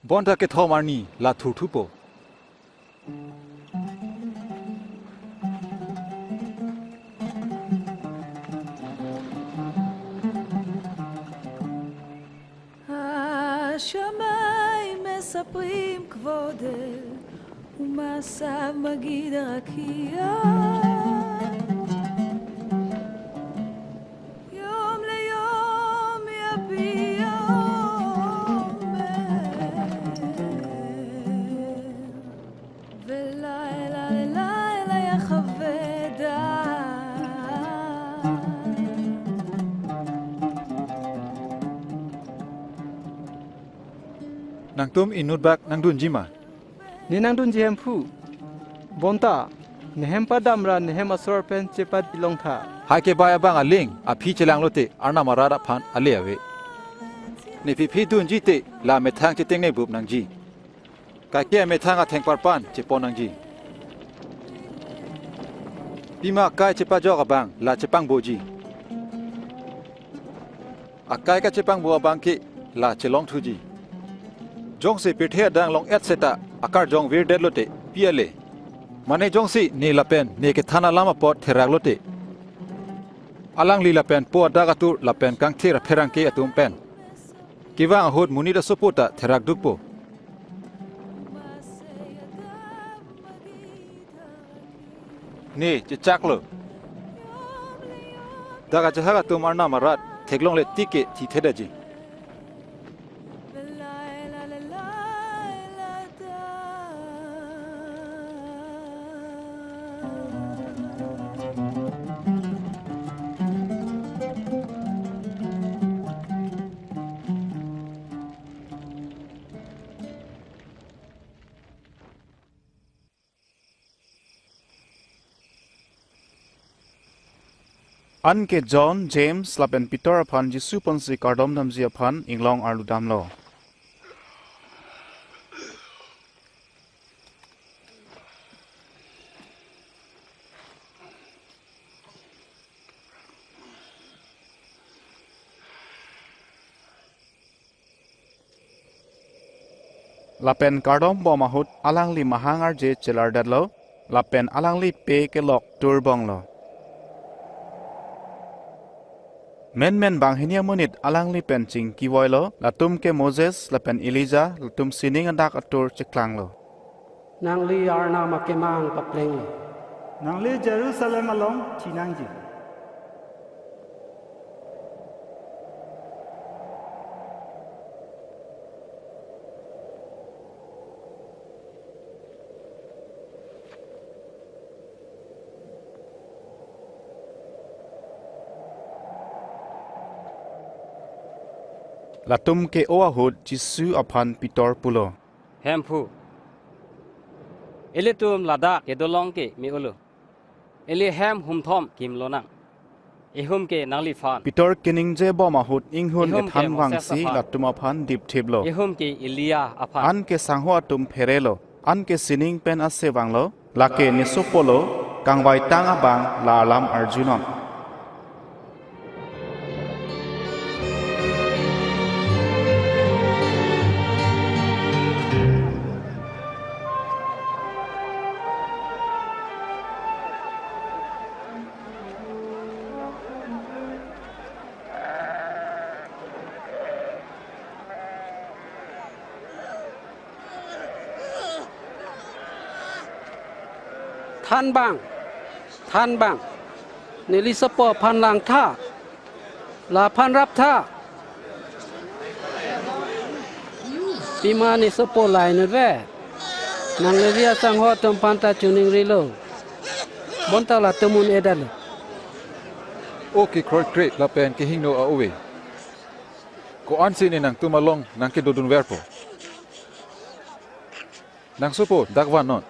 Bonta kethom arni la thurthupo. השמיים מספרים כבודך, ומעשיו מגיד הרקיע. יום ליום יביע אומר, ולילה ללילה יחווה דעת. Nangtum inut bak nangdunji ma? Ne nangdunji Hemphu. Bonta, nehem padamra nehem asor pen chepadi longtha. Hai kebai abang aling aphi chelanglote Arnam arat aphan ale ave. Ne phiphi dunji te la methang chetengne bup nangji. Kaike amethang athengparpan chepon nangji. Pima akai chepajok abang la chepangboji. Akai kachepangbo abang ke la chelongthuji. Jongsi pirthe adang long-et seta akarjong virdetlote pi ale? Mane jongsi ne lapen ne kethan alam apot theraklote, alangli lapen po adak atur lapen kangthir apherangke atum pen kevang ahut monit asopo ta therak dukpo. Ne chechaklo. Dak ajahak atum Arnam arat theklongle tik ke thithedetji. Anke John, James lapen Peter aphan Jisu ponsi kardom damji aphan inglong arlu damlo. Lapen kardom bom ahut alangli mahang arje chelardetlo, lapen alangli pe kelok turbonglo. Menmen banghini amonit alangli pen chingkivoilo, latum ke Moses lapen Elijah, latum sining adak atur cheklanglo. Nangli Arnam akemang paplenglo. Nangli Jerusalem along thinangji. Latum ke-o ahut Jisu aphan Pitor pulo, Hemphu, ilitum ladak kedolong ke me-olo. Ili hem humthom kimlonang. Ihum ke nangliphan. Pitor keningje bom ahut inghun ihum ke ethan Moses vangsi aphan, latum aphan dipthiplo. Ihum ke Elia aphan. Anke sangho atum pherelo. Anke sining pen ase vanglo. Lake ne sopolo, kangvaitang abang la alam arjunon. Thanbang, thanbang. Neli sopo aphan langtha. Laphan raptha. Pima ne sopo lainut ve. Nang Levi asangho atum aphan ta choningrilo. Bonta latum un-edetlo. O kekroikre lapen kehingno a-ove, ko-ansi ne nangtum along nangkedodunverpo? Nang sopo dak vannon.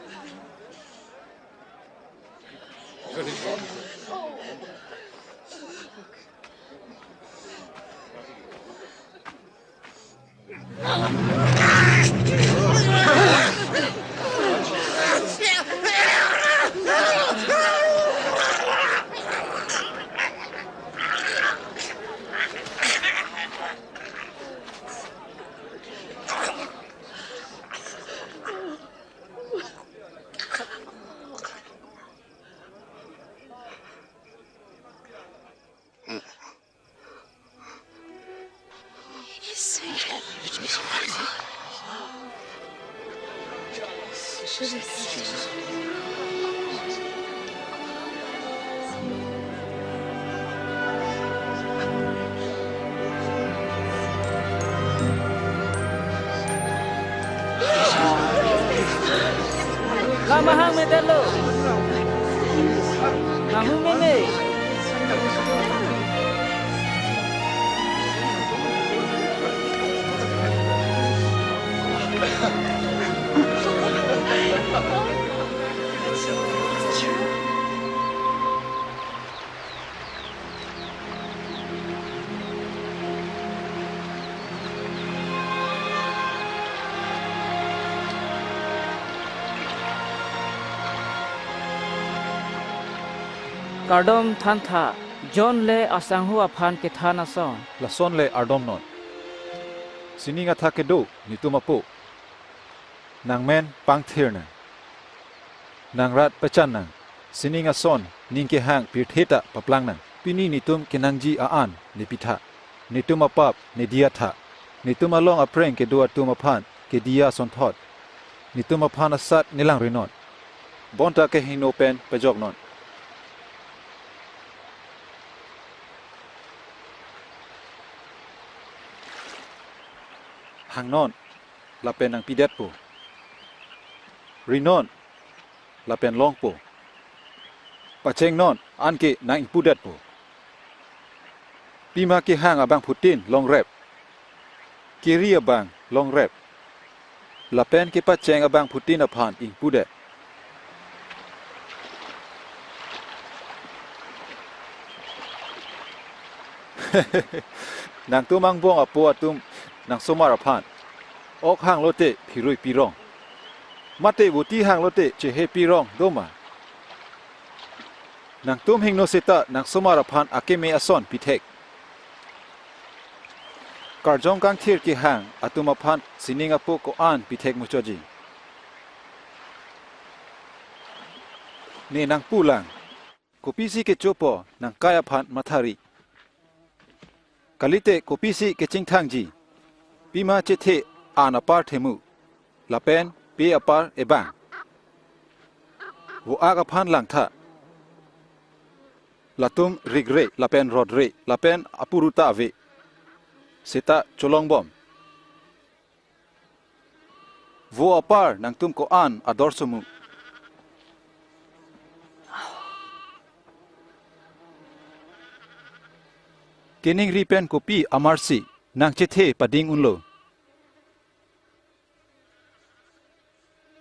Lamahang medetlo. Nahu meme. Kardom thantha, John le asangho aphan kethan ason. Lason le ardomnon. Sining athak kedo, netum apo. Nangmen pangthirnang. Nang rat pachannang. Sining ason, ning kehang pirthe ta paplangnang. Pini netum kenangji a-an nepitha. Netum apap nediya tha. Netum along apreng kedo atum aphan kediya asonthot. Netum aphan asat nelangrinon. Bonta kehingno pen pejoknon. Hangnon, lapen nangpidetpo. Rinon, lapen longpo. Pachengnon, anke nang-ingpudetpo. Pima kehang abangphutin longrep. Keri abang longrep. Lapen kepacheng abangphutin aphan ingpudet. Nangtum angbong apo atum nangsomar aphan. Ok hanglote phirui pirong. Mate voti hanglote chehe pirong doma. Nangtum hingno seta nangsomar aphan akeme ason pithek. Karjong kangthir kehang atum aphan sining apo ko-an pithek muchotji. Ne nangpulang. Kopisi kechopo nangkai aphan mathari. Kalite kopisi kechingthangji. Pima chethe an apar themu. Lapen pe apar ebang. Vo-ak aphan langtha. Latum rikre, lapen rotre, lapen apuru ta ave. Seta cholongbom. Vo apar nangtum ko-an ador sumu. Keningri pen kopi amarsi nangchethe pading unlo.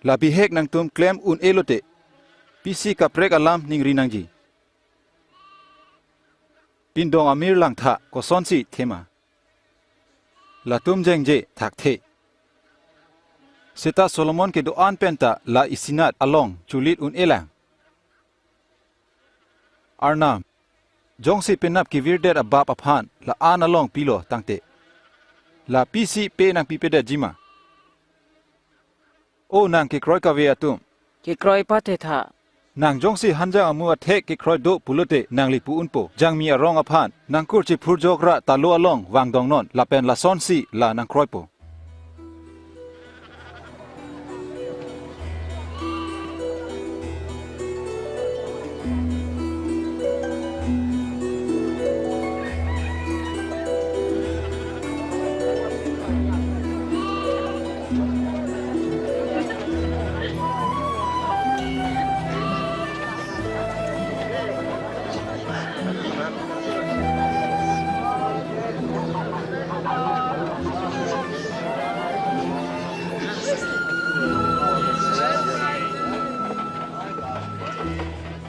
La bihek nangtum klem un-e lote, pisi kaprek alam ningri nangji. Pindong amir langtha kosonsi thema. Latum jengje thakthe. Seta Solomon kedo-an penta la isinat along chulit un-elang. Arnam, jongsi penap kevirdet abap aphan la-an along pilo tangte, la pisi pe nangpipedetji ma? O nang kekroi kave atum. Kekroi pathe tha. Nang jongsi hanjang amu athek kekroi do pulote nangli pu unpo. Jangmi arong aphan nangkur chephurjok ra talo along vangdongnon lapen lasonsi la nangkroipo.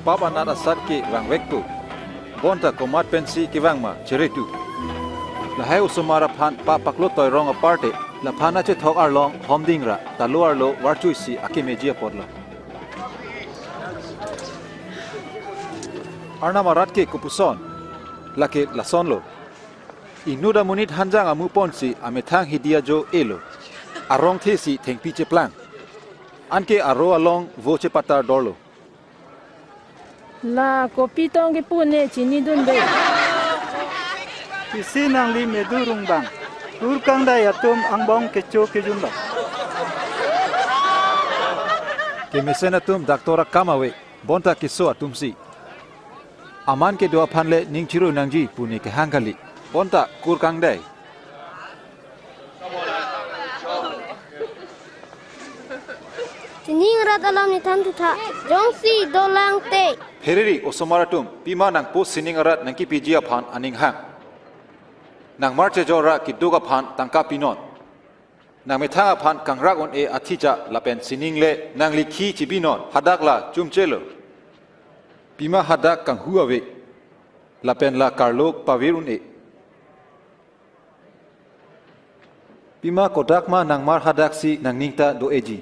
Pap anat asat ke vangvekpo. Bonta komat pensi kevang ma cheretu. Lahai osomar aphan pap paklo toirong aparte, laphan achethok arlong homding ra talo arlo varchuisi akemeji apotlo. Arnam arat ke kopuson, lake lasonlo. Inut amonit hanjang amu ponsi amethang hidi ajo elo. Arong thesi thengpi cheplang. Anke aro along vo chepatar dorlo. La kopi tong kepu ne chinidunde. Pisi nangli medu rungbang. Kur kangdai atum angbong kecho kejun bang. Kemesen atum doctor akam ave, bonta keso atumsi. Aman kedo aphan le ning chiru nangji pu ne kehang kali. Bonta kur kangdai. Sining arat alam ne thanthu tha, jongsi dolang te. Phereri osomar atum, pima nangpo sining arat nangkipiji aphan aning hang. Nangmar chejor ra keduk aphan tangka pinon. Nangmethang aphan kangrak un-e athija lapen sining le nangli khi chibinon, hadak la chumchelo. Pima hadak kanghu ave, lapen la karlok pavir un-e. Pima kodak ma nangmar hadaksi nangning ta do-eji.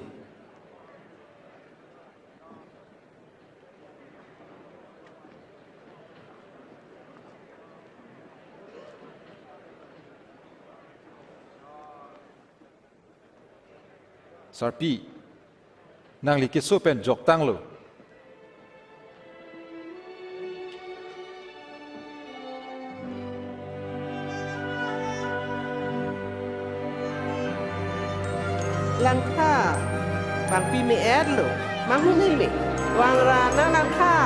Sarpi, nangli keso pen joktanglo. Langtha, bangpi me-etlo, manghumeme, vangra nang langtha.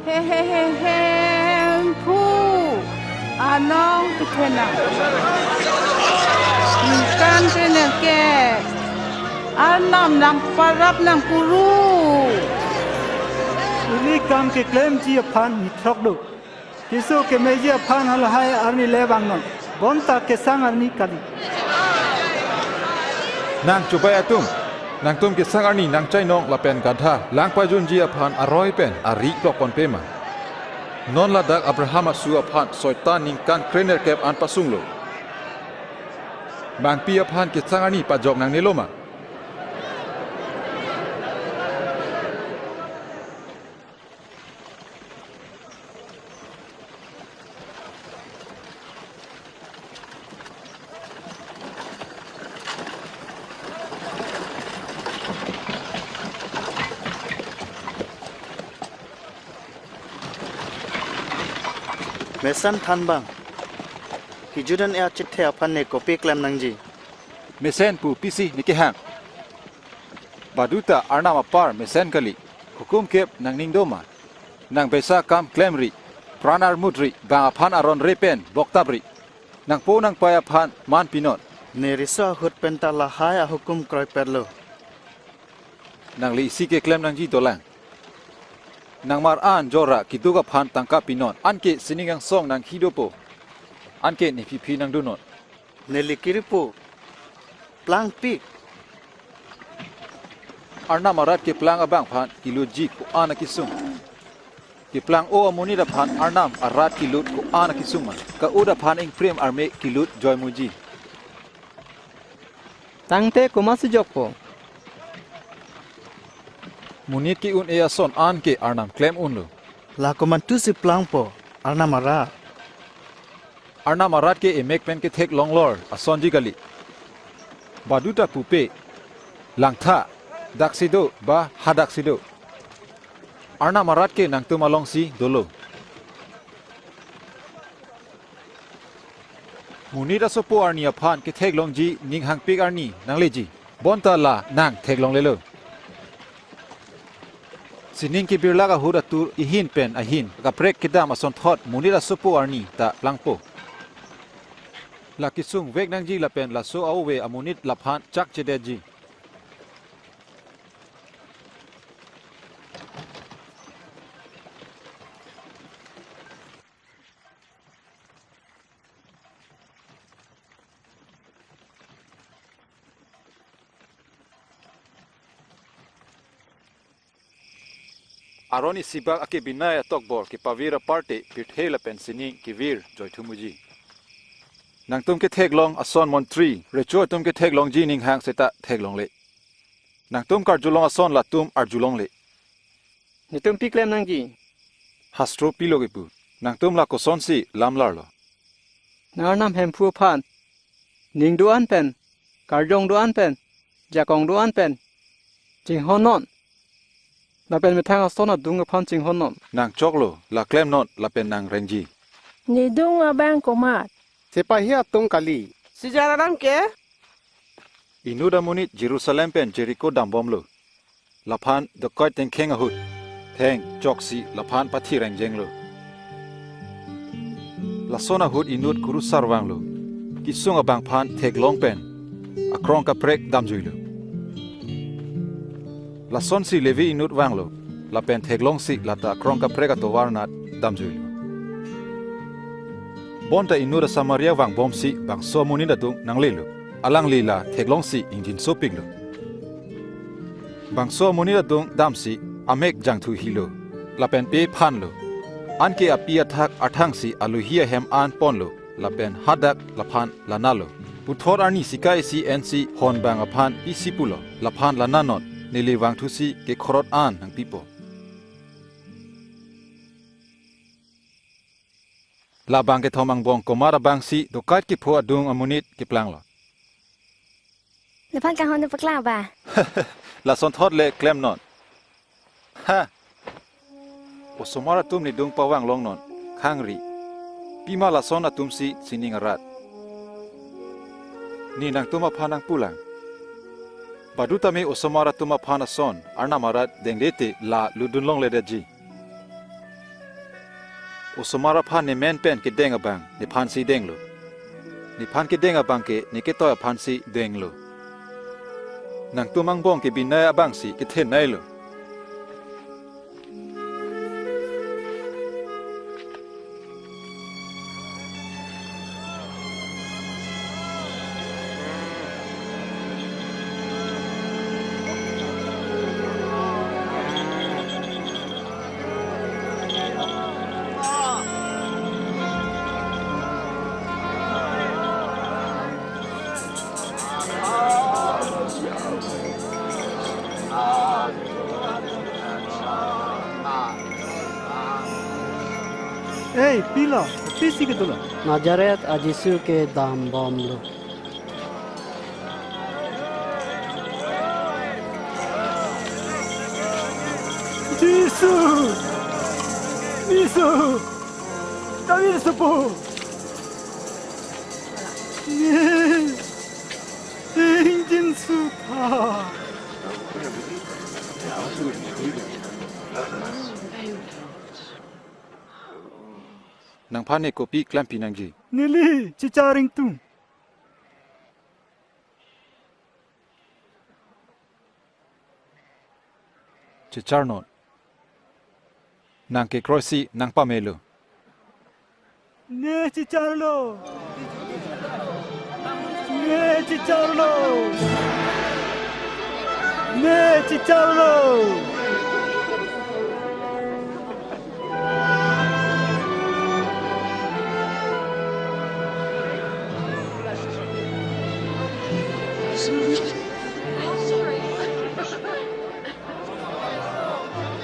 He he he he, phu. Anong tu kena. Ningkan kena ke. Arnam nangparap nangkuru. Ili kam keklemji aphan nithrok do. Keso kemeji aphan halahai arni le vangnon. Bonta kesang arni kali. Nang chubai atum, nangtum kesang arni nangchainong lapen gadha langpajunji aphan aroi pen ari klokponpe ma. Non ladak Abraham asu aphan Soitan ningkan krenerkep an pasunglo. Bangpi aphan kesang arni pajok nangnelo ma. Mesen thanbang. Kejut an-e achethe aphan ne kopi klem nangji? Mesen pu pisi ne kehang? Baduta Arnam apar mesen kali. Hukum kep nangning do ma? Nang besa kam klemri, pran armutri, bang aphan aron re pen boktapri. Nangpo nangpai aphan man pinon. Ne riso ahut penta lahai ahukum kroipetlo. Nangli isi keklem nangji dolang. Nangmar an jora keduk aphan tangka pinon. Anke sining angsong nanghi dopo. Anke ne phiphi nangdunon. Neli kiripo. Plangpik. Arnam arat keplang abang aphan kelutji ko-an akesung? Keplang-o amonit aphan Arnam arat kelut ko-an akesung ma? Ka-ut aphan ingprem arme kelut joimuji. Tangte komatsi jokpo? Monit ke-un-e ason anke Arnam klem unlo. La komantusi plangpo? Arnam arat. Arnam arat ke emek pen ketheklonglor asonji kali. Baduta pupe, langtha, daksi do ba hadaksi do. Arnam arat ke nangtum alongsi dolo. Monit asopo arni aphan ketheklongji ning hangpik arni nangleji. Bonta la nang theklonglelo. Sining kebirlak ahut atur ihin pen ahin kaprek kedam asonthot monit asopo arni ta plangpo. La kesung vek nangji lapen laso a-ove amonit laphan chakchedetji. Aron isibak akebinai atokbor kepavir aparte pirthe lapen sining kevir joithu muji. Nangtum ketheklong ason montri, recho atum ketheklongji ning hang seta theklongle. Nangtum karjulong ason latum arjulongle. Netum pi klem nangji? Hastro pilo kipu? Nangtum la kosonsi lamlarlo? Nang Arnam Hemphu aphan ning do-an pen, karjong do-an pen, jakong do-an pen chinghonnon. Lapen methang ason adung aphan chinghonnon. Nang choklo, la klemnon lapen nang rengji. Nedung abang komat? Sepahi atum kali. Sijar aram ke? Inut amonit Jerusalem pen Jeriko dambomlo. Laphan dokoit tengkheng ahut theng choksi laphan pathi rengjenglo. Lason ahut inut kurusar vanglo. Kesung abangphan theklong pen akrong kaprek damjuilo. Lasonsi Levi inut vanglo, lapen theklongsi lata akrong kaprek atovar anat damjuilo. Bonta inut a-Samaria vangbomsi bangso amonit adung nanglelo. Alangli la theklongsi ingjinsopiklo. Bangso amonit adung damsi amek jangthu hilo, lapen pe phanlo. Anke api athak arthangsi alohi ahem an ponlo, lapen hadak laphan lanalo. Puthot arni sika isi ensi honbang aphan pisi pulo, laphan lananon, neli vangthusi kekhorot an nangpipo. Labang kethom angbong komat abangsi dokoit kepho adung amonit keplanglo. Nephan kanghon nepaklang ba? Lasonthot le klemnon. Ha! Osomar atum nedung pavang longnon, khangri. Pima lason atumsi sining arat? Ne nangtum aphan nangpulang. Badutame osomar atum aphan ason Arnam arat dengdete la lutdun longledetji. Osomar aphan nemen pen kedeng abang nephansi denglo. Nephan kedeng abang ke neketoi aphansi denglo. Nangtum angbong kebinai abangsi kethennailo. Ei, pilo, pisi ketulo? Nazaret a-Jisu ke dambomlo. Jisu! Jisu! David asopo. Ne, ingjinso tha. Nangphan ne kopi klempi nangji? Neli chechar ingtung. Checharnon. Nang kekroisi nangpamelo. Ne checharlo. Ne checharlo. Ne checharlo.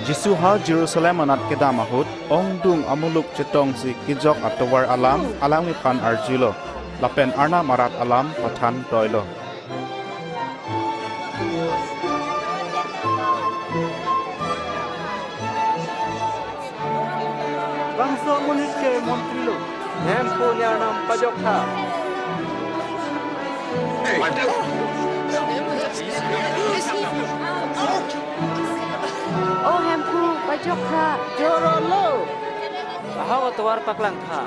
Jisu ha Jerusalem anat kedam ahut, ongdung amuluk chetongsi kejok atovar alam alangliphan arjulo, lapen Arnam arat alam pathan toilo. Bangso amonit ke montri lo. Hemphu ne Arnam pajok tha. O Hemphu, pajok tha. Jorolo. Ahok atovar paklang tha.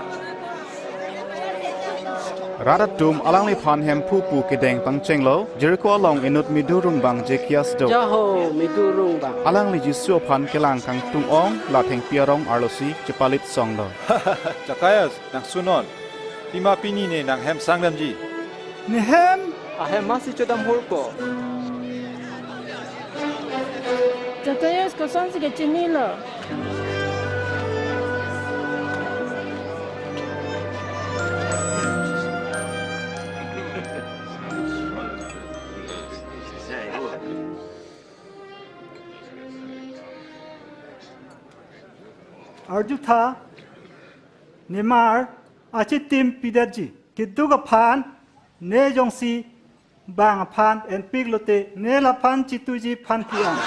Rat atum alangliphan Hemphu pu kedeng pangchenglo, Jeriko along inut midu rungbang Jekias do. Jaho, midu rungbang. Alangli Jisu aphan kelang kangtung-ong, la thengpi arong arlosi chepalit songlo. Jekias, nang sunon. Pima pini ne nang hem sangdamji? Ne hem? Ahem masi chodam hurpo. Jekias kosonsi kechinilo? Arju tha, nemar achitim pidetji. Keduk aphan ne jongsi bang aphan enpik lote ne laphan chituji aphan ki-an.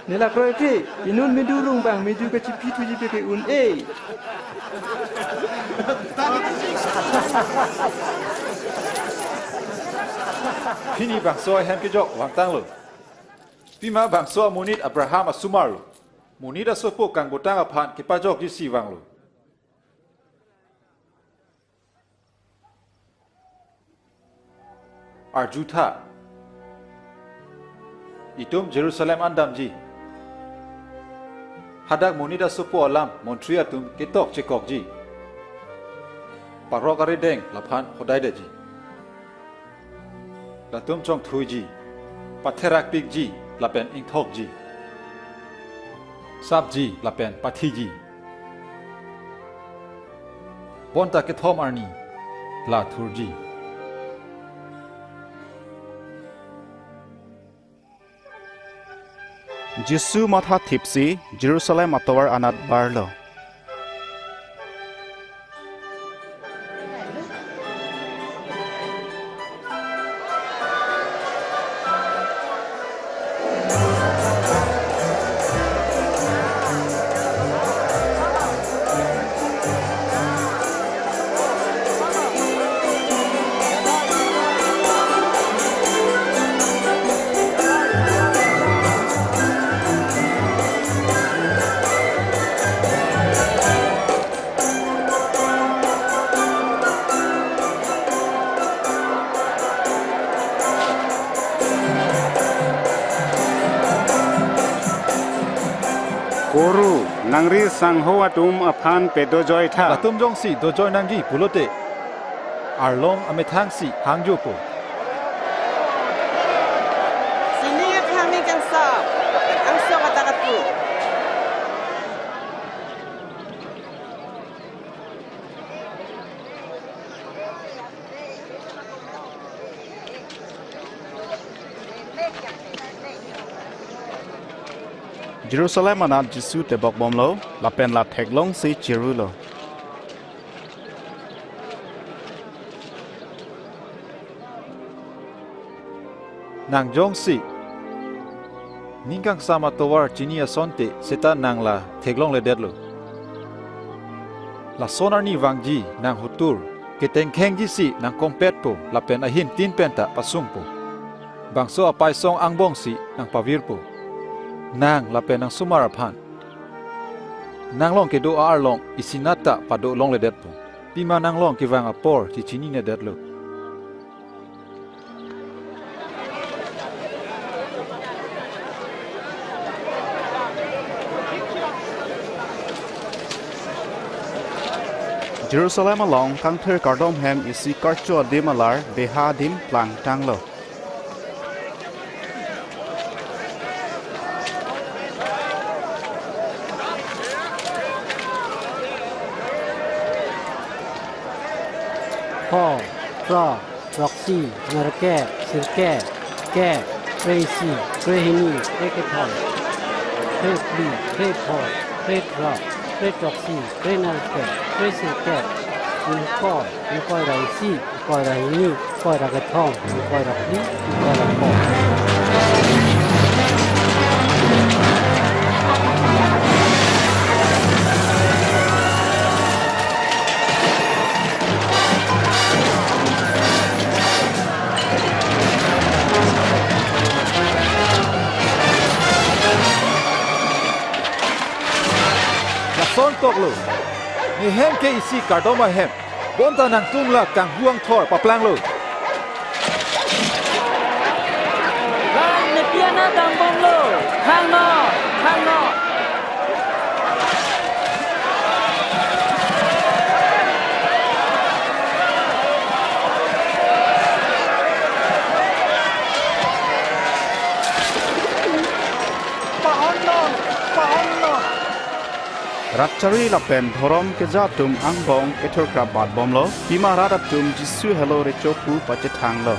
Nela kroikre, inut midu rungbang miju kachipithuji peke un-e. Pini bangso ahem kejok vangtanglo. Pima bangso amonit Abraham asomar lo. Monit asopo kangbotang aphan kepajokjisi vanglo. Arju tha. Itum Jerusalem an damji. Hadak monit asopo alam montri atum ketok chekokji. Parok arideng laphan hodaidetji. Latum chongthuiji, patherakpikji, lapen ingthokji. Sapji, lapen pathiji. Bonta kethom arni, la thurji. Jisu mathathipsi Jerusalem atovar anat barlo. Koro, nangri sangho atum aphan pedojoi tha. Latum jongsi dojoi nangji pulote, arlong amethangsi hangjopo. Sining athang ni kangsam, kangsam kata katu. Jerusalem anat Jisu tebok bomlo, lapen la theklongsi chirulo. Nang jongsi ning kangsam atovar chini asonte seta nang la theklongledetlo. Lason arni vangji nang hotur, ketengkhengjisi nang kompetpo lapen ahin tin penta pasungpo. Bangso apaisong angbongsi nang pavirpo. Nang lapen nang somar aphan. Nang long kedo arlong isinat ta pado longledetpo. Pima nang long kevang apor chichininedetlo. Jerusalem along kangthir kardom hem isi karcho adim alar beha adim plangtanglo. Pho, phro, throksi, nerkep, sirkep, kep, kre-isi, kre-hini, kre-kethom, kre-phli, kre-pho, kre-throk, kre-throksi, kre-nerkep, kre-sirkep, ingkoi, ingkoi ra isi, ingkoi ra hini, ingkoi ra kethom, ingkoi ra phli, ingkoi ra pho. Lason toklo. Ne hem ke isi kardom ahem. Bonta nangtum la kanghu angthor paplanglo. Lang nepi anat dambomlo. Thangno, thangno. Pahonnon, pahonnon. Rat chari lapen dhorom keja atum angbong kethurkrap batbomlo, pima rat atum Jisu helo recho pu pachethanglo.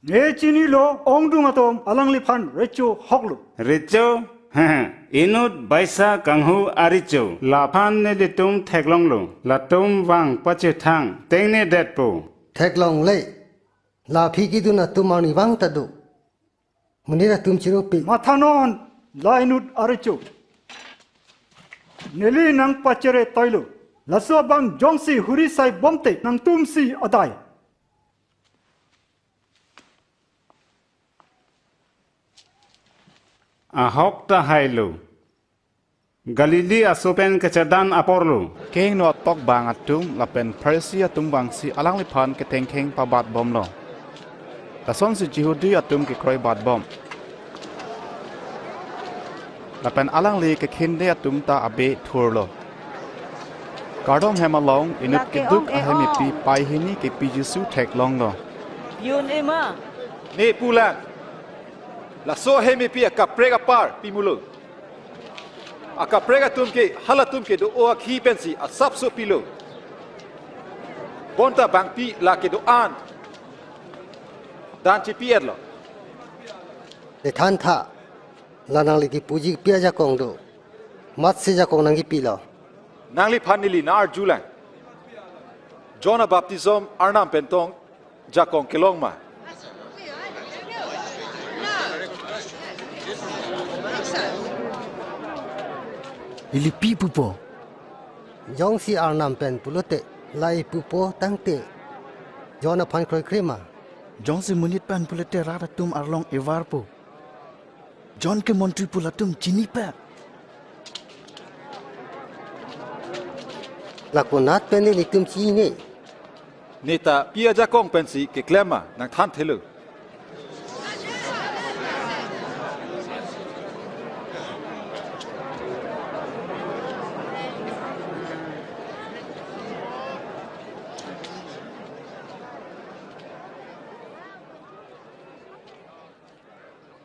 Ne chinilo, ongdung atum alangliphan recho hoklo. Recho? Inut baisa kanghu arecho. Laphan nelitum theklonglo. Latum vang pachethang tengnedetpo. Theklongle. La aphi kedun atum arnivang ta do. Monit atum chirupi. Mathanon, la inut arecho. Neli nangpachere toilo. Laso abang jongsi huri sai bomte nangtumsi adai. Ahok ta hailo. Galili aso pen kachedan aporlo. Kehingno atok bang atum lapen Pharisi atum vangsi alangliphan ketengkheng pabatbomlo. Lasonsi Jihudi atum kekroi batbom. Lapen alangli kekhinde atum ta abe thurlo. Kardom hem along inut Lake keduk ong e ahem ong. Epi pai hini kepi Jisu theklonglo. Yun ema. Ne pulang. Laso ahem epi akaprek apar pimulo. Akaprek atum ke halatum kedo-o akhi pensi asapso pilo. Bonta bangpi la kedo-an dan chipi-etlo. Lethan tha, la nangli kepuji pi ajakong do. Matsi jakong nangkipilo. Nangliphan neli na-arjulang. John abaptism Arnam pen tong jakong kelong ma? Ili pi pupo. Jongsi Arnam pen pulote, la ipupo tangte John aphan kroikre ma? Jongsi monit pen pulote rat atum arlong evarpo. John ke montri pu latum chinipe. Lakonat pen nelitum chini? Neta pi ajakong pensi keklem ma nangthanthelo.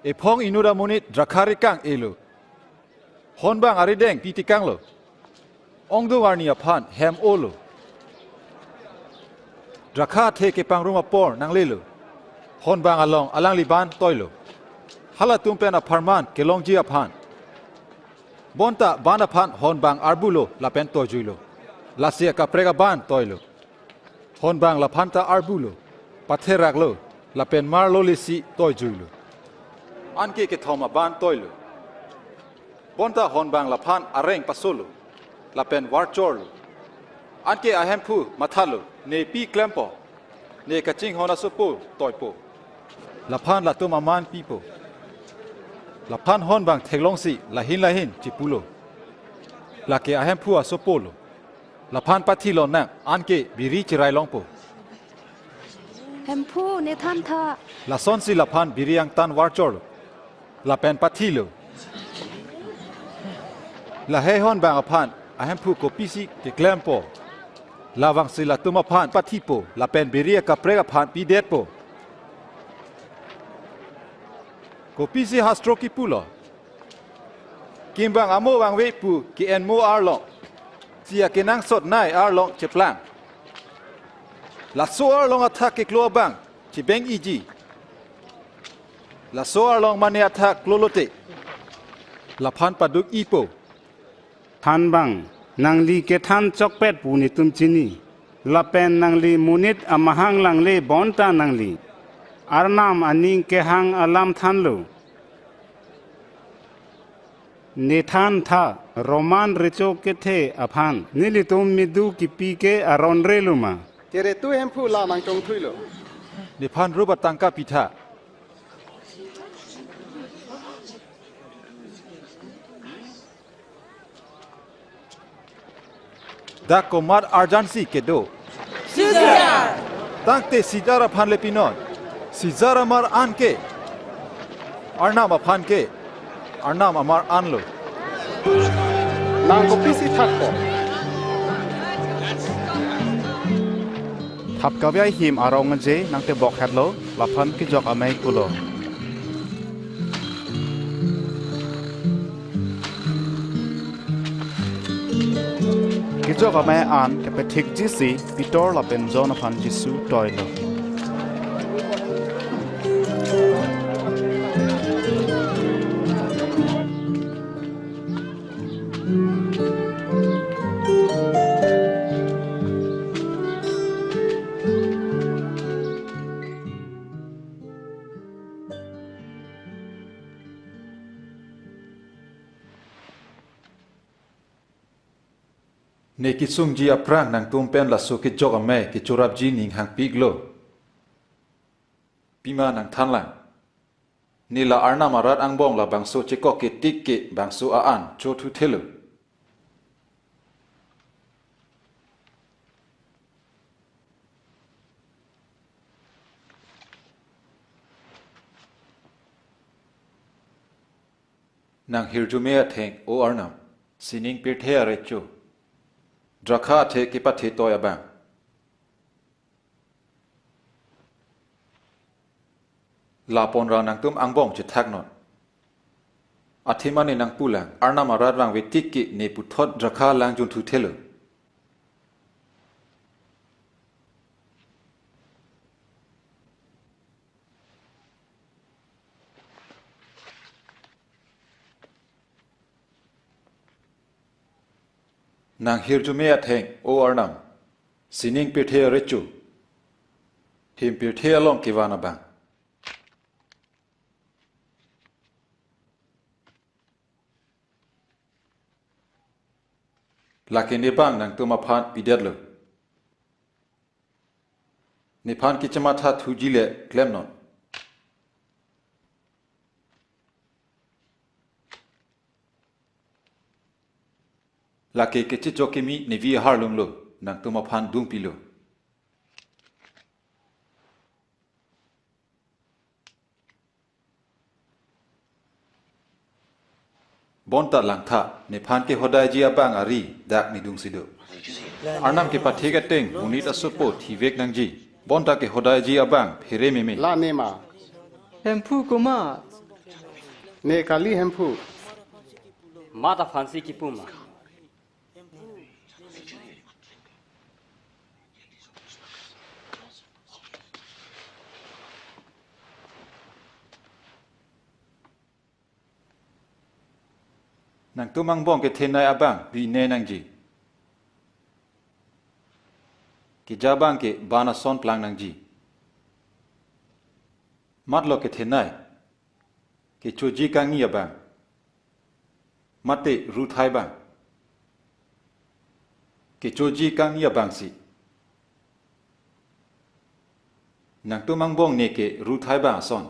Ephong inut amonit drakha rekang elo. Honbang arideng pi tekanglo. Ongdung arni aphan hem olo. Drakha athe kepangrum apor nanglelo. Honbang along alangli ban toilo. Halatum pen apharman kelongji aphan. Bonta ban aphan honbang arbulo lapen toijuilo. Lasi akaprek aban toilo. Honbang laphanta arbulo, patheraklo, lapen marlo lesi toijuilo. Anke kethom aban toilo. Bonta honbang laphan areng pasolo, lapen varchorlo. Anke ahemphu mathalo, ne pi klempo, ne kachinghon asopo toipo. Laphan latum aman pipo. Laphan honbang theklongsi lahin lahin chipulo. Lake ahemphu asopolo. Laphan pathilonang, anke biri chirai longpo. Hemphu, ne thantha. Lasonsi laphan biri angtan varchorlo. Lapen pathilo. Lahei honbang aphan ahemphu kopisi keklempo. Lavangsi latum aphan pathipo, lapen biri akaprek aphan pidetpo. Kopisi hastro kipulo. Kimbang amo vangve pu ke-enmo arlong, chi akenangsot nei arlong cheplang. Laso arlong athak keklo abang chibeng-iji. Laso arlong mane athak klolote. Laphan paduk-ipo. Thanbang, nangli kethan chokpet pu netum chini. Lapen nangli monit amahang langle bonta nangli Arnam aning kehang alam thanlo. Ne thantha, Roman recho kethe aphan nelitum medu kipi ke aron reluma? Keretu hemphu la nangchongthuilo. Nephan rup atangka pitha. Dak komat arjansi kedo? Caesar! Tangte Caesar aphan le pinon. Caesar amar an ke. Arnam aphan ke. Arnam amar anlo. Nang kopisi thakpo? Thap kave ahim arong je nangtebok hetlo, laphan kejok amei pulo. Kejok amei an kepethikjisi Peter lapen John aphan Jisu toilo. Ne kesungji aphrang nangtum pen laso kejok amei kechorapji ning hangpiklo. Pima nangthanlang. Ne la Arnam arat angbong labangso chekok ketik ke bangso a-an chothuthelo. Nang hirjume atheng, O Arnam, sining pirthe arecho, drakha athe kepathe toi abang. Laponra nangtum angbong chethaknon. Athema ne nangpulang, Arnam arat vangve tik ke ne puthot drakha lang junthuthelo. Nang hirjume atheng, O Arnam, sining pirthe arecho, him pirthe along kevan abang. Lake ne bang nangtum aphan pidetlo. Nephan kechematha thuji le klemnon. Lake kechechok kimi nevi aharlumlo, nangtum aphan dungpilo. Bonta langtha, nephan kehodaiji abang ari dak nedungsi do. Arnam kepathe ateng monit asopo thivek nangji. Bonta kehodaiji abang phere meme. La ne ma? Hemphu komat? Ne kali Hemphu. Mat aphansi kipu ma? Nangtum angbong kethenei abang bi ne nangji. Keja abang ke ban ason plang nangji. Matlo kethenei. Kechoji kangni abang. Mate ruthai abang. Kechoji kangni abangsi. Nangtum angbong ne ke ruthai abang ason.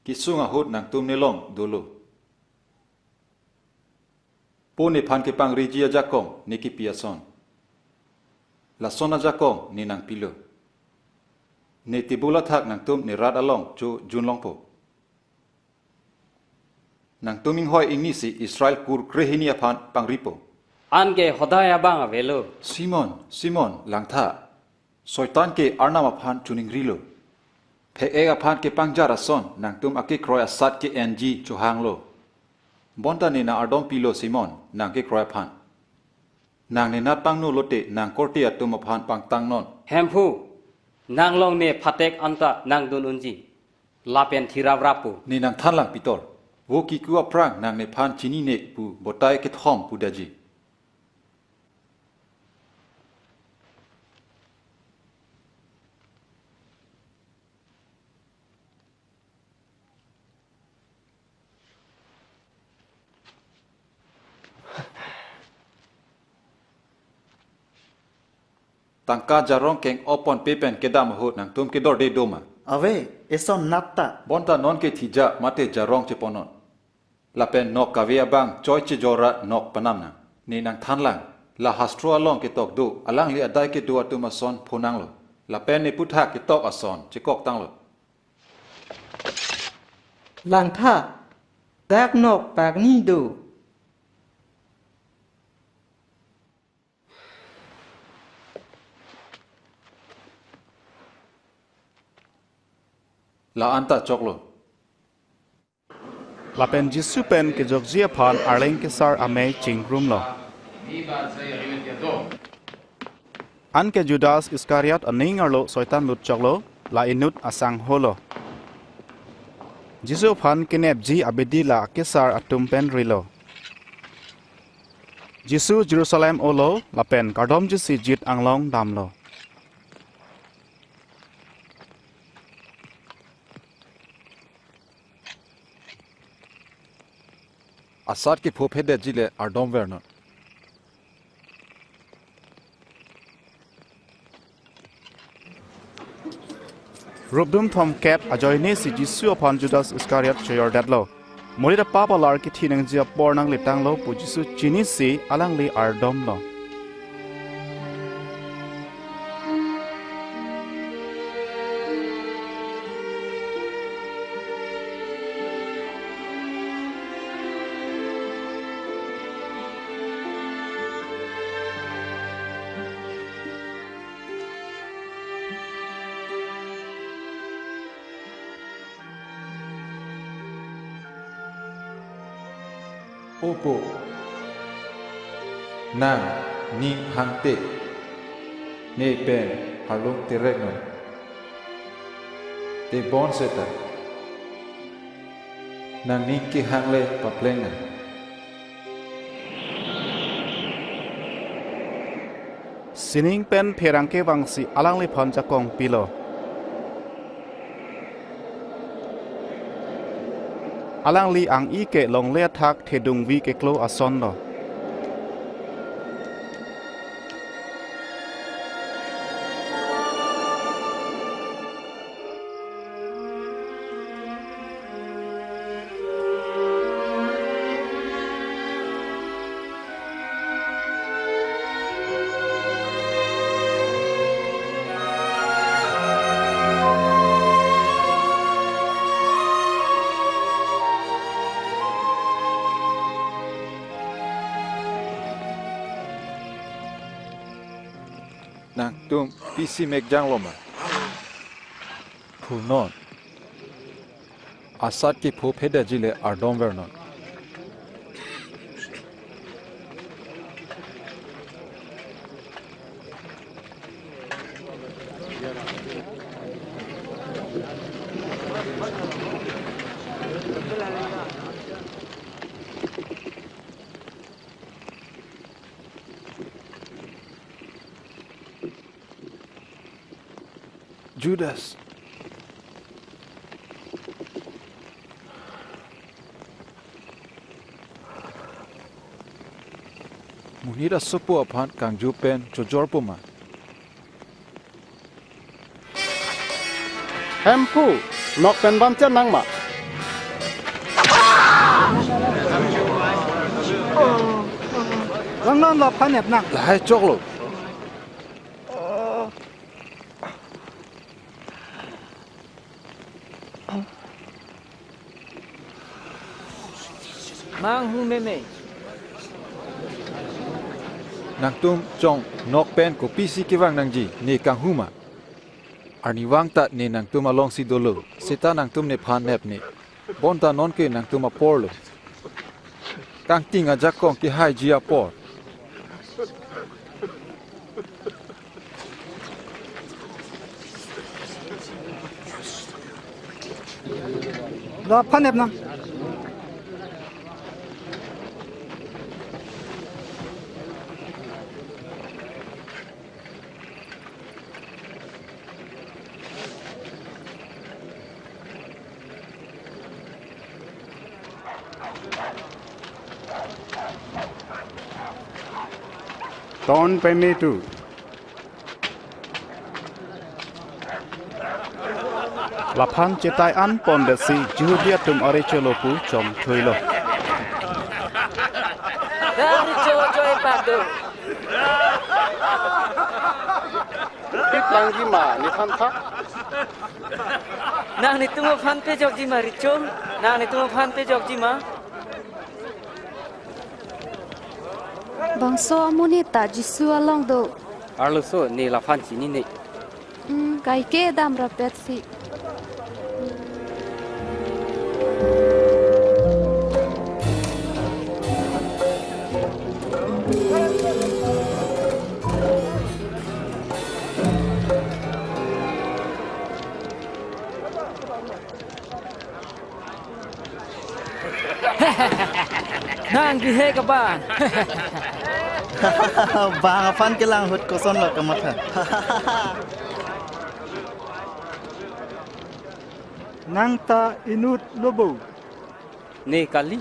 Kesung ahut nangtum nelong dolo. Po nephan kepangriji ajakong ne kepi ason. Lason ajakong ne nangpilo. Ne table athak nangtum ne rat along cho junlongpo. Nangtum inghoi ingnisi Israel kur krehini aphan pangripo. Anke hodai abang avelo. Simon, Simon, langtha. Soitan ke Arnam aphan choningrilo. Phek-ek aphan kepangjar ason nangtum akekroi asat ke-enji chohanglo. Bonta ne nang ardom pilo Simon, nang kekroi aphan. Nang nenat pangno lote nang korte atum aphan pangtangnon. Hemphu, nang long ne phatek anta nangdun unji. Lapen thiraprappo. Ne nangthanlang Pitor. Vo kiku aphrang nang nephan chinine pu botai kethom pudetji. Tangka jarong keng-op ponpe pen kedam ahut nangtum kedorde doma. Ave, eson natta. Bonta non ke thija mate jarong cheponnon. Lapen nok kave abang choi chejor ra nok panam nang. Ne nangthanlang. La hastro along ketok do, alangli adai kedo atum ason phonanglo. Lapen ne aputhak ketok ason chekoktanglo. Langtha, dak nok pagni do. La anta choklo. Lapen Jisu pen kejokji aphan arleng kesar amei chingrumlo. Anke Judas Iskariot aning arlo Soitan lut choklo, la inut asangholo. Jisu aphan kenepji abidi la kesar atum pen rilo. Jisu Jerusalem olo, lapen kardomjisi jit anglong damlo. Asat kepho phedetji le ardom vernon. Rupdum thomkep ajoinesi Jisu aphan Judas Iskariot choyordetlo. Monit apap alar kithi nangji apor nanglitanglo pu Jisu chinisi alangli ardomlo. Opo, nang ning hangte ne pen arlong tereknon. Tebonseta nangning kehang le papleng nang. Sining pen pherangke vangsi alangliphan jakong pilo. Alangli ang-i ke longle athak thedungvi keklo asonlo. Nangtum pisi mekjang loma? Phurnon. Asat kepho phedetji le ardom vernon. Judas. Monit asopo aphan kangju pen chojor puma? Hemphu, nok pen bam chenang ma? Langnon laphan epnang. Lahai choklo. Manghu meme. Nangtum chong nok pen kopisi kevang nangji, ne kanghu ma? Arnivang ta ne nangtum alongsi dolo, seta nangtum nephan nepne. Bonta nonke nangtum aporlo. Kangting ajakong kehaiji apor. Laphan epnang. Ton peme tu. Laphan chetai an pondetsi Jihudi atum are cholo pu chomthuilo. Dari chocho epado. Pit langji ma, ne than tha. Nang netum aphan pejokji ma richom? Nang netum aphan pejokji ma? Bangso amonit ta Jisu along do. Arloso ne laphan chinine. Hmm, kaike dam rapetsi. Nang bihek abang. Bang aphan kelang ahut kosonlo kamatha. Nang ta inut lo bo? Ne kali.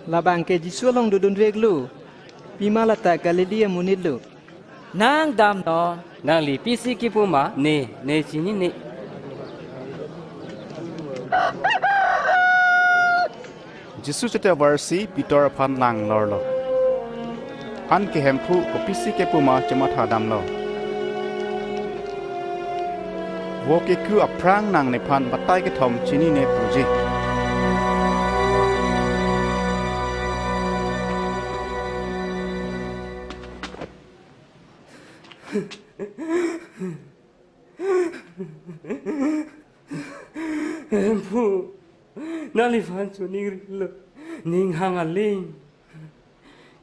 Labang ke Jisu along dodunveklo. Pima lata Galili amonit lo. Nang damnon. Nangli pisi kipu ma, ne, ne chinine. Jisu chete avarsi Pitor aphan nang lorlo. Anke Hemphu kopisi kepu ma chematha damlo. Vo keku aphrang nang nephan batai kethom chinine puji. Hemphu, nangliphan choningrilo, ning hang aling.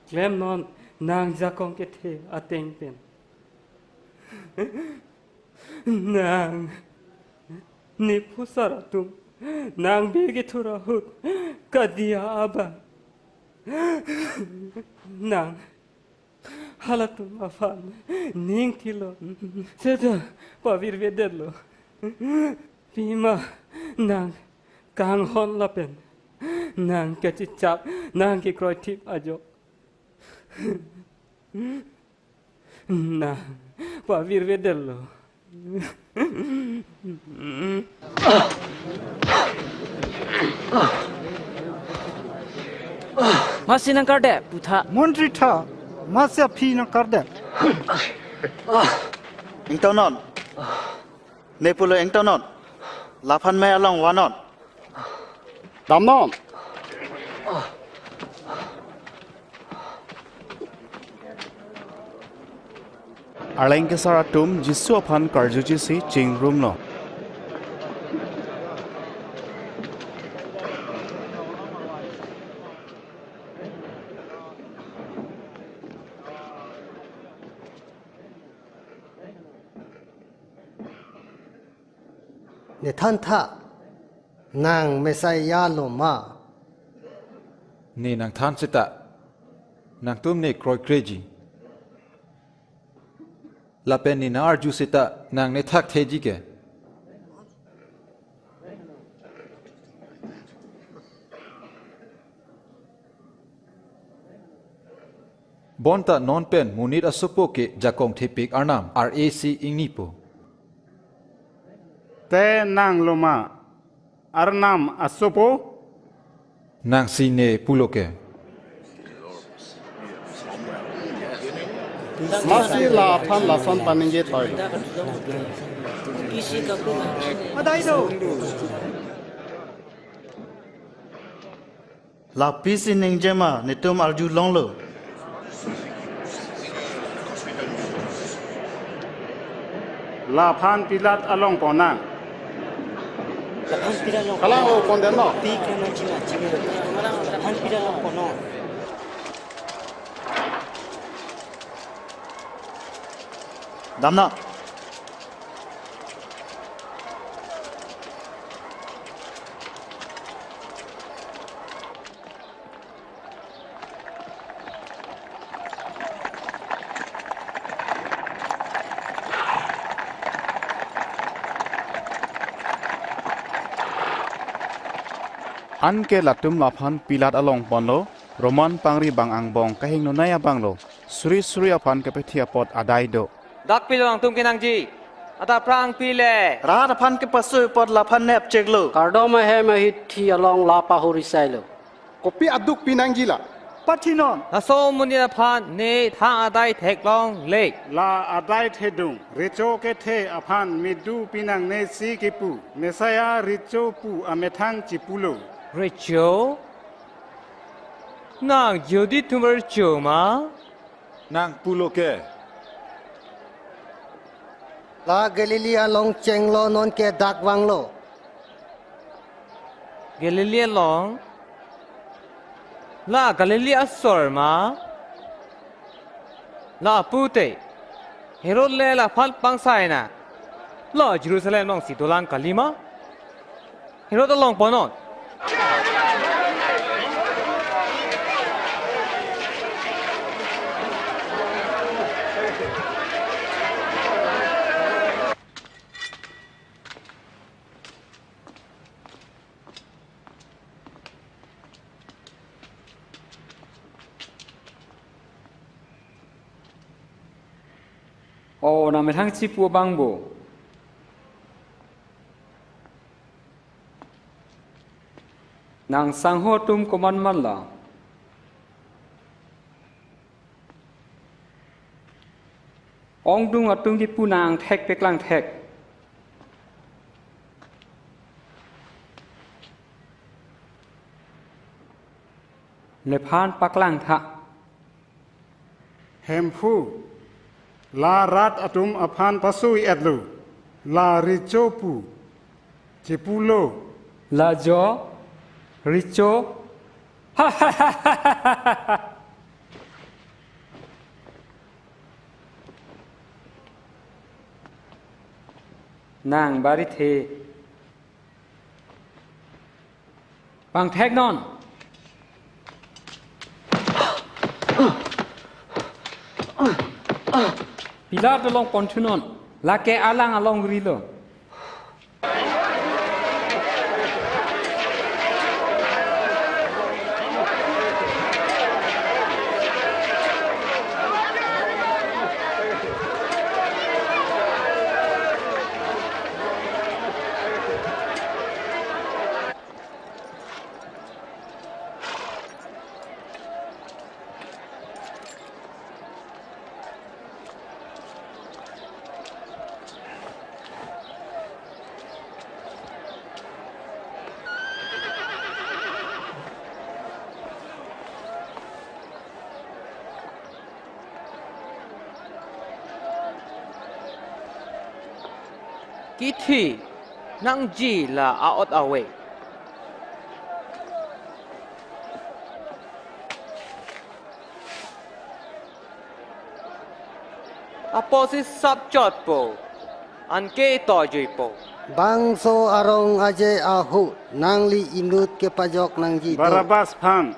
Klemnon nang jakong kethe ateng pen. Nang, ne phusar atum, nang bege thura ahut, kadiya abang. Nang, halatum aphan, ning thilo, seta pavirvedetlo. Pima, nang, kanghon lapen, nang kachechak, nang kekroithip ajok. Nang, pavirvedetlo. Masi nangkardet, putha. Montri tha, masi aphi nangkardet. Ingtonnon. Ne pulo ingtonnon. Laphan me along vannon. Damnon. Arleng kesar atum Jisu aphan karjuji si chingrumlo. Ne thantha, nang Messiah lo ma? Ne nangthan seta, nangtum ne kroikreji. Lapen ne nang-arju seta, nang ne thaktheji ke. Bonta non pen monit asopo ke jakong thepik Arnam, ar-e si ingnipo. Te nang lo ma Arnam asopo? Nangsi ne pulo ke. Masi la aphan lason paningje toi. Adai do. Lapisi ningje ma, netum arjulonglo. Laphan Pilat along ponnang. Laphan Pilat along. Kalang lo pon den lo. Pi kana chima chima. Laphan Pilat along ponnon. Damna. Anke latum laphan Pilat along ponlo, Roman pangri bang angbong kahingnonei abang lo, suri suri aphan kepethi apot adai do. Dak pilo nangtum kenangji? Adap aphrang pile? Rat aphan kepasui apot laphan nepcheklo. Kardom ahem ahithi along la pahori sailo. Kopi aduk pinangji la? Pathinon. Laso amonit aphan ne thang adai theklongle. La adai thedung, recho kethe aphan midu pinangne si kipu. Messiah recho pu amethang chipulo. Recho? Nang Jihudi atum arecho ma? Nang pulo ke. La Galilee along chenglo, non ke dak vanglo. Galilee along? La Galilee asor ma? La apute Herod le laphan pangsaina. La Jerusalem alongsi dolang kalima? Herod along ponnon. O, nang methang chipu abang bo. Nang sangho atum komat mat la? Ongdung atum kipu nang thek peklang thek. Nephan paklang tha. Hemphu, la rat atum aphan pasui etlo, la recho pu chipulo. La jo, recho. Nang bari the. Pangtheknon. Pilat along ponthunon. Lake alang alongri lo. Kithi nangji la a-ot ave. Apotsi sapchotpo, anke tojuipo. Bangso arong aje ahut nangli inut kepajok nangji do? Barabbas aphan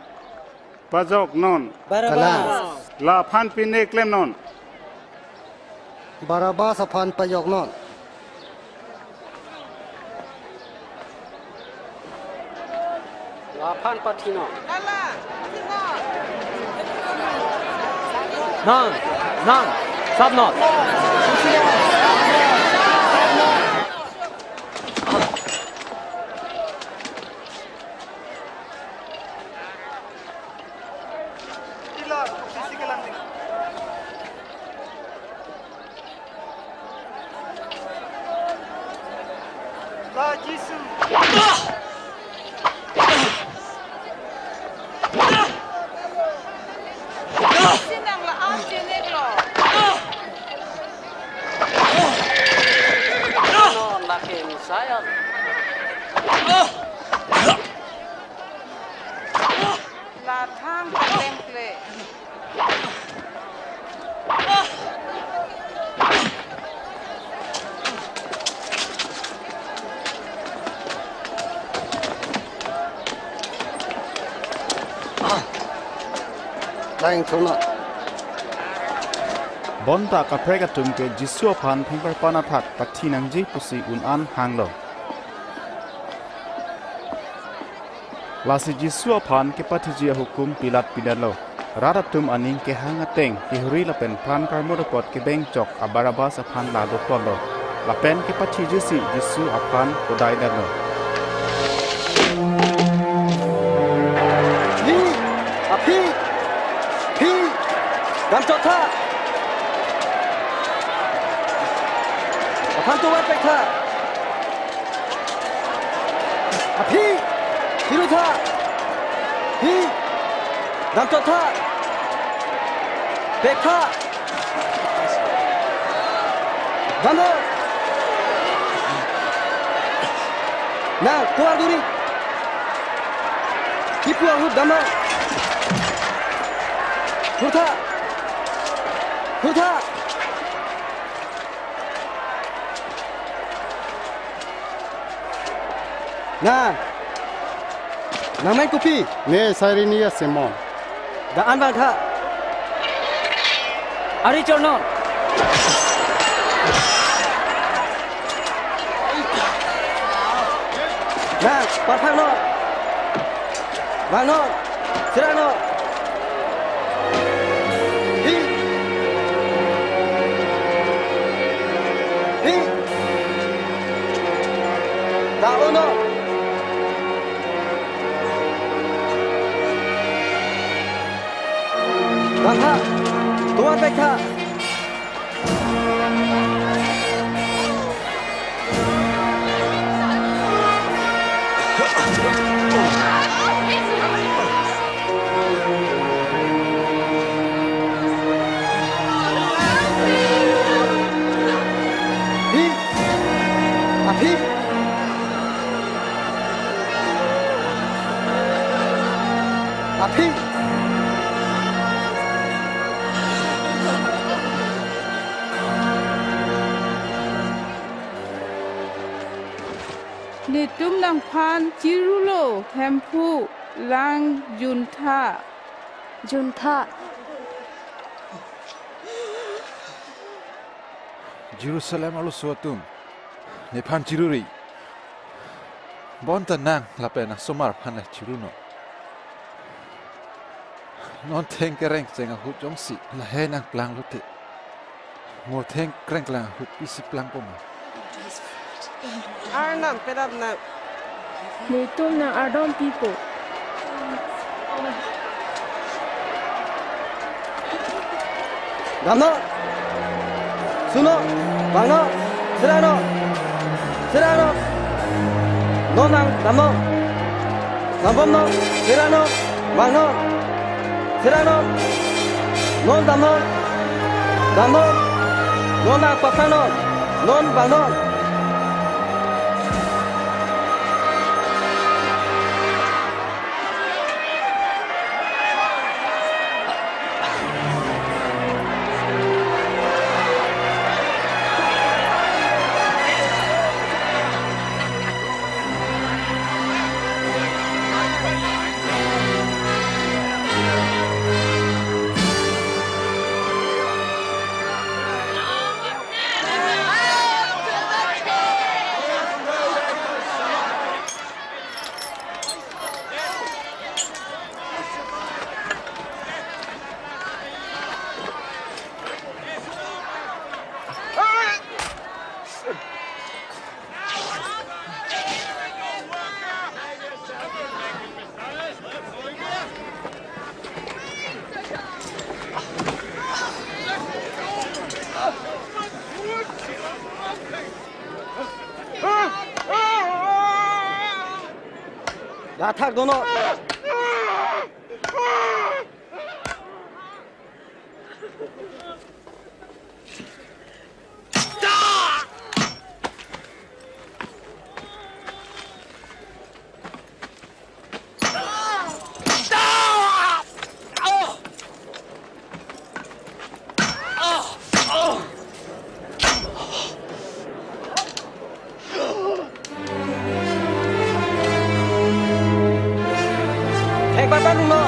pajoknon. Barabbas. Kalang. La aphan pine klemnon. Barabbas aphan pajoknon. La aphan pathinon. Non, non, sapnon. La Jisu. Sinang la-an chenek lo. Non lake Messiah. La thang paklem kle. Lain thuna. Bonta kaprek atum ke Jisu aphan thengparpan athak pathi nangji pusi un-an hanglo. Lasi Jisu aphan kepathiji ahukum Pilat pidetlo. Rat atum aning kehang ateng kehuri lapen pran karmut apot kebengchok a-Barabbas aphan la doklotlo. Lapen kepathijisi Jisu aphan kodaidetlo. Aphi! Aphi! Aphi! Damchot tha! Aphan tovar pek tha! Aphi! Chiru tha! Aphi! Damchot tha! Pek tha! Damnon! Nang, tovar duri! Kipu ahut damnon! Hur tha! Hur tha! Na. Nangmen kopi? Ne Sairini asemon. Da-an vangtha. Ari chornon. Na, parphangnon. Vangnon. Serangnon. Hi. Hi. Da-onnon. Vangtha. Tovar pektha. Aphi! Aphi! Aphi! Netum nangphan chirulo, Hemphu lang juntha. Juntha. Jerusalem arloso atum, nephan chiruri. Bonta nang lapen asomar aphan le chirunon. Non thengkereng cheng ahut jongsi lahei nangplang lote, mo thengkereng klang ahut pisi plangpo ma? Arnam pedap nang. Netum nang ardom pipo. Damnon. Sunon. Vangnon. Serangnon. Serangnon. Non nang damnon. Nambomnon. Serangnon. Vangnon. Serangnon. Non damnon. Damnon. Non nang paphangnon. Non vangnon. Athak dono. Thek barpan runglo.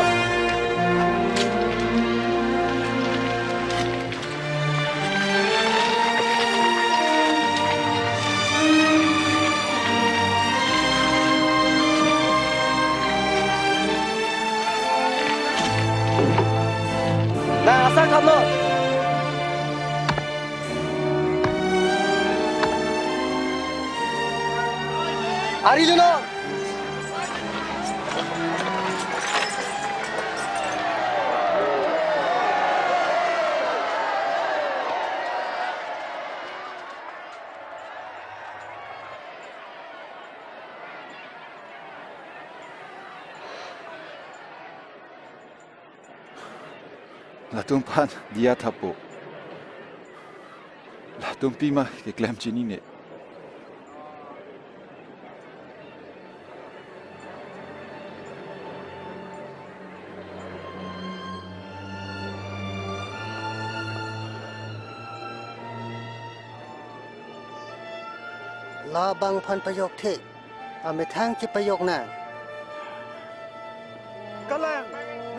Nang asang thamnon. Ari lunon. Latum aphan diya tha po. Latum pima keklem chinine. Labang aphan pajok the. Amethang chepajok nang. Kalang,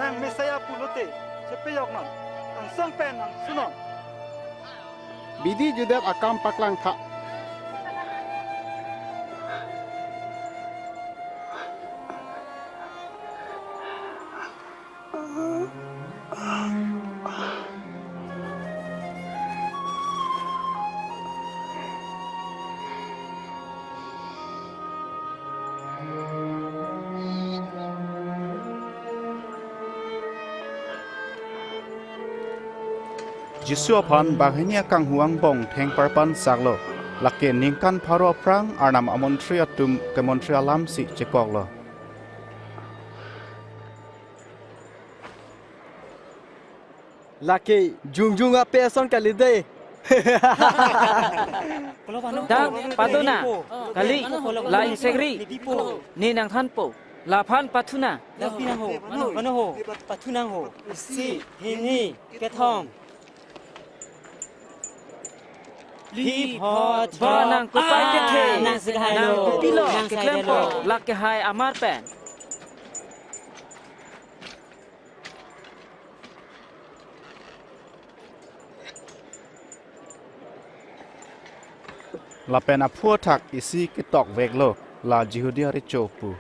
nang Messiah pulote, chepajok non. Angsong pen nang sunon. Bidi judep akam paklang tha. Jisu aphan banghini akanghu angbong thengparpan saklo. Lake ningkan pharo aphrang Arnam amontri atum kemontri alamsi chekoklo. Lake jongjong ape ason kali de. Dak, padona, kali, la ingsekri, ne nangthanpo, laphan pathuna. Dak pinang ho, mano, mano ho, pathunang ho. Isi, hini, kethom. Phli, pho, cho. Ba nang kopai kethe. Ah, nang si kahai lo. Nang kopilo, nang si kahai keklempo, lo. Lake hai amar pen. Lapen aphu athak isi ketok veklo, la Jihudi arecho pu.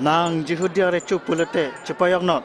Nang Jihudi arecho pulote chepajok non.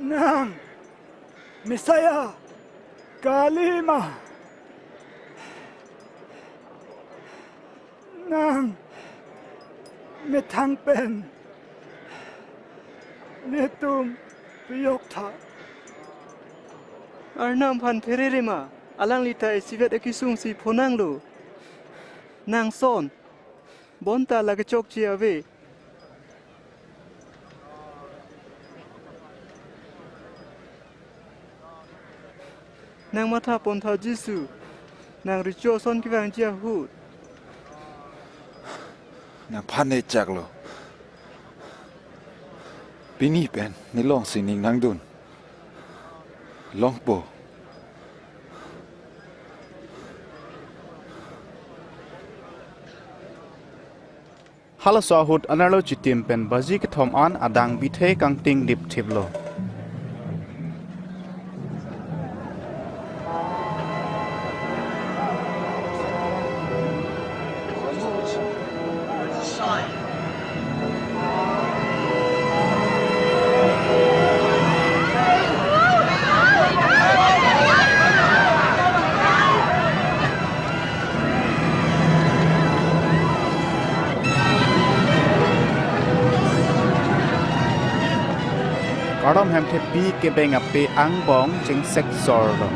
Nang Messiah kali ma? Nang methang pen netum pejok tha. Arnam aphan pherere ma, alangli ta isivet akesung si phonanglo. Nang son. Bonta la kechokche ave. Nang matha pontha Jisu. Nang recho ason kevangji ahut. Nangphan ne chaklo. Pini pen ne longsi ning nangdun. Longpo. Halaso ahut anerlo chitim pen baji kethom an adang bithe kangting dipthiplo. Kardom hemthepi kebeng ape angbong chingsek sorlo.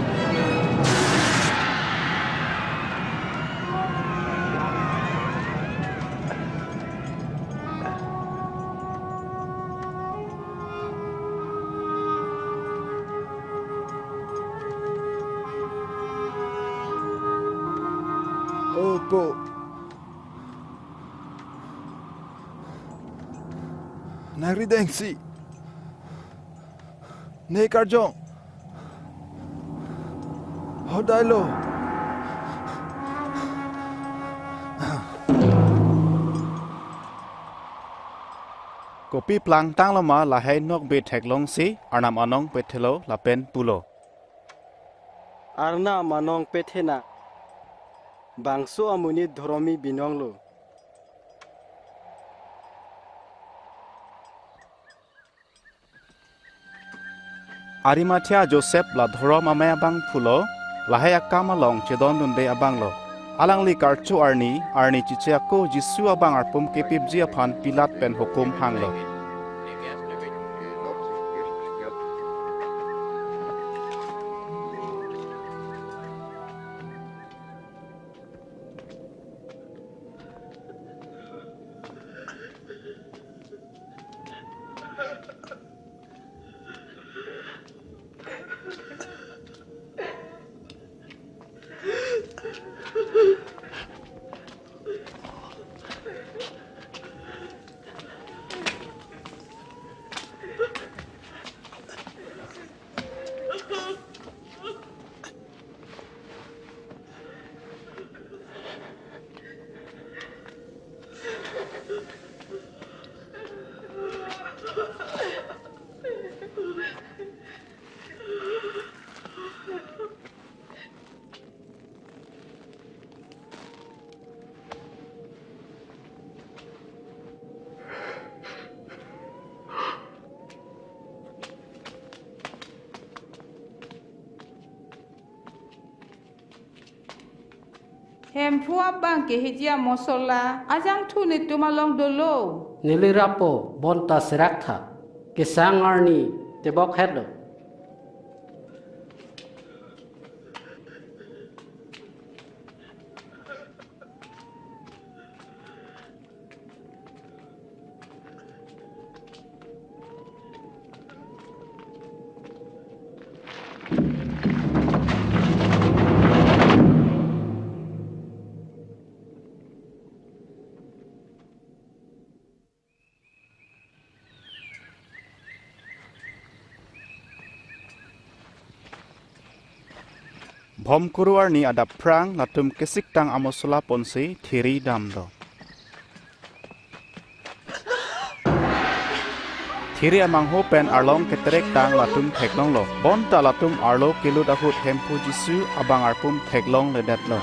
O Po. Nang ridengsi. Ne karjong. Hodai lo. Kopi plangtang loma lahai nokbe theklongsi Arnam anong pethelo lapen pulo. Arnam anong pethena. Bangso amonit dhoromi binonglo. Arimathea Joseph la dhorom amei abangphulo, lahai akam along chedondunde abanglo. Alangli karcho arni, arni chiche ako Jisu abang arpum kepipji aphan Pilat pen hukum hanglo. Hemphu abang kehiji amosola ajangthu netum along dolo. Neli rapo bonta seraktha. Kesang arni tebok hetlo. Bhomkuru arni adapprang latum kesiktang amosola ponsi thiri damlo. Thiri amanghu pen arlong keterektang latum theklonglo. Bonta latum arlo kelut ahut Hemphu Jisu abang arpum theklongledetlo.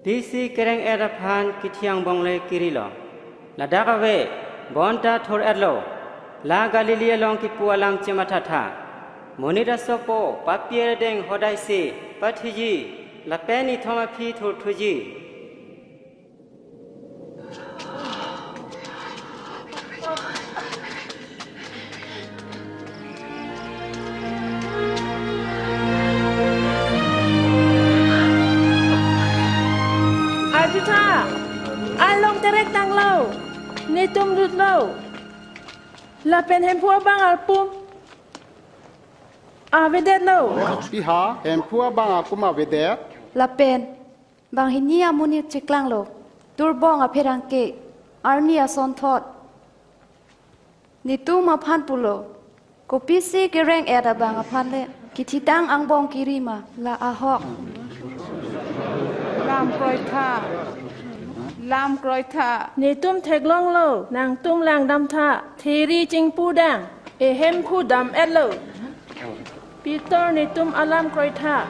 Tisi kereng-et aphan kethe angbong le kerilo. Ladak ave, Bonta thur-etlo, la Galili along kipu alam chemathatha. Monit asopo papi arideng hodaisi pathiji, lapen nithom aphi thurthuji. Arjutha, along terek tanglo, netum dutlo. Lapen Hemphu abang arpum avedetlo. Piha, Hemphu abang arpum avedet. Lapen banghini amonit cheklanglo, turbong apherangke, arni asonthot. Netum aphan pulo, kopisi kereng-et abang aphan le, kithitang angbong kiri ma, la ahok. Lam kroitha, lam kroitha. Netum theklonglo, nangtum langdamtha, theri chingpudang, e Hemphu dam-etlo. Pitor netum alam kroitha.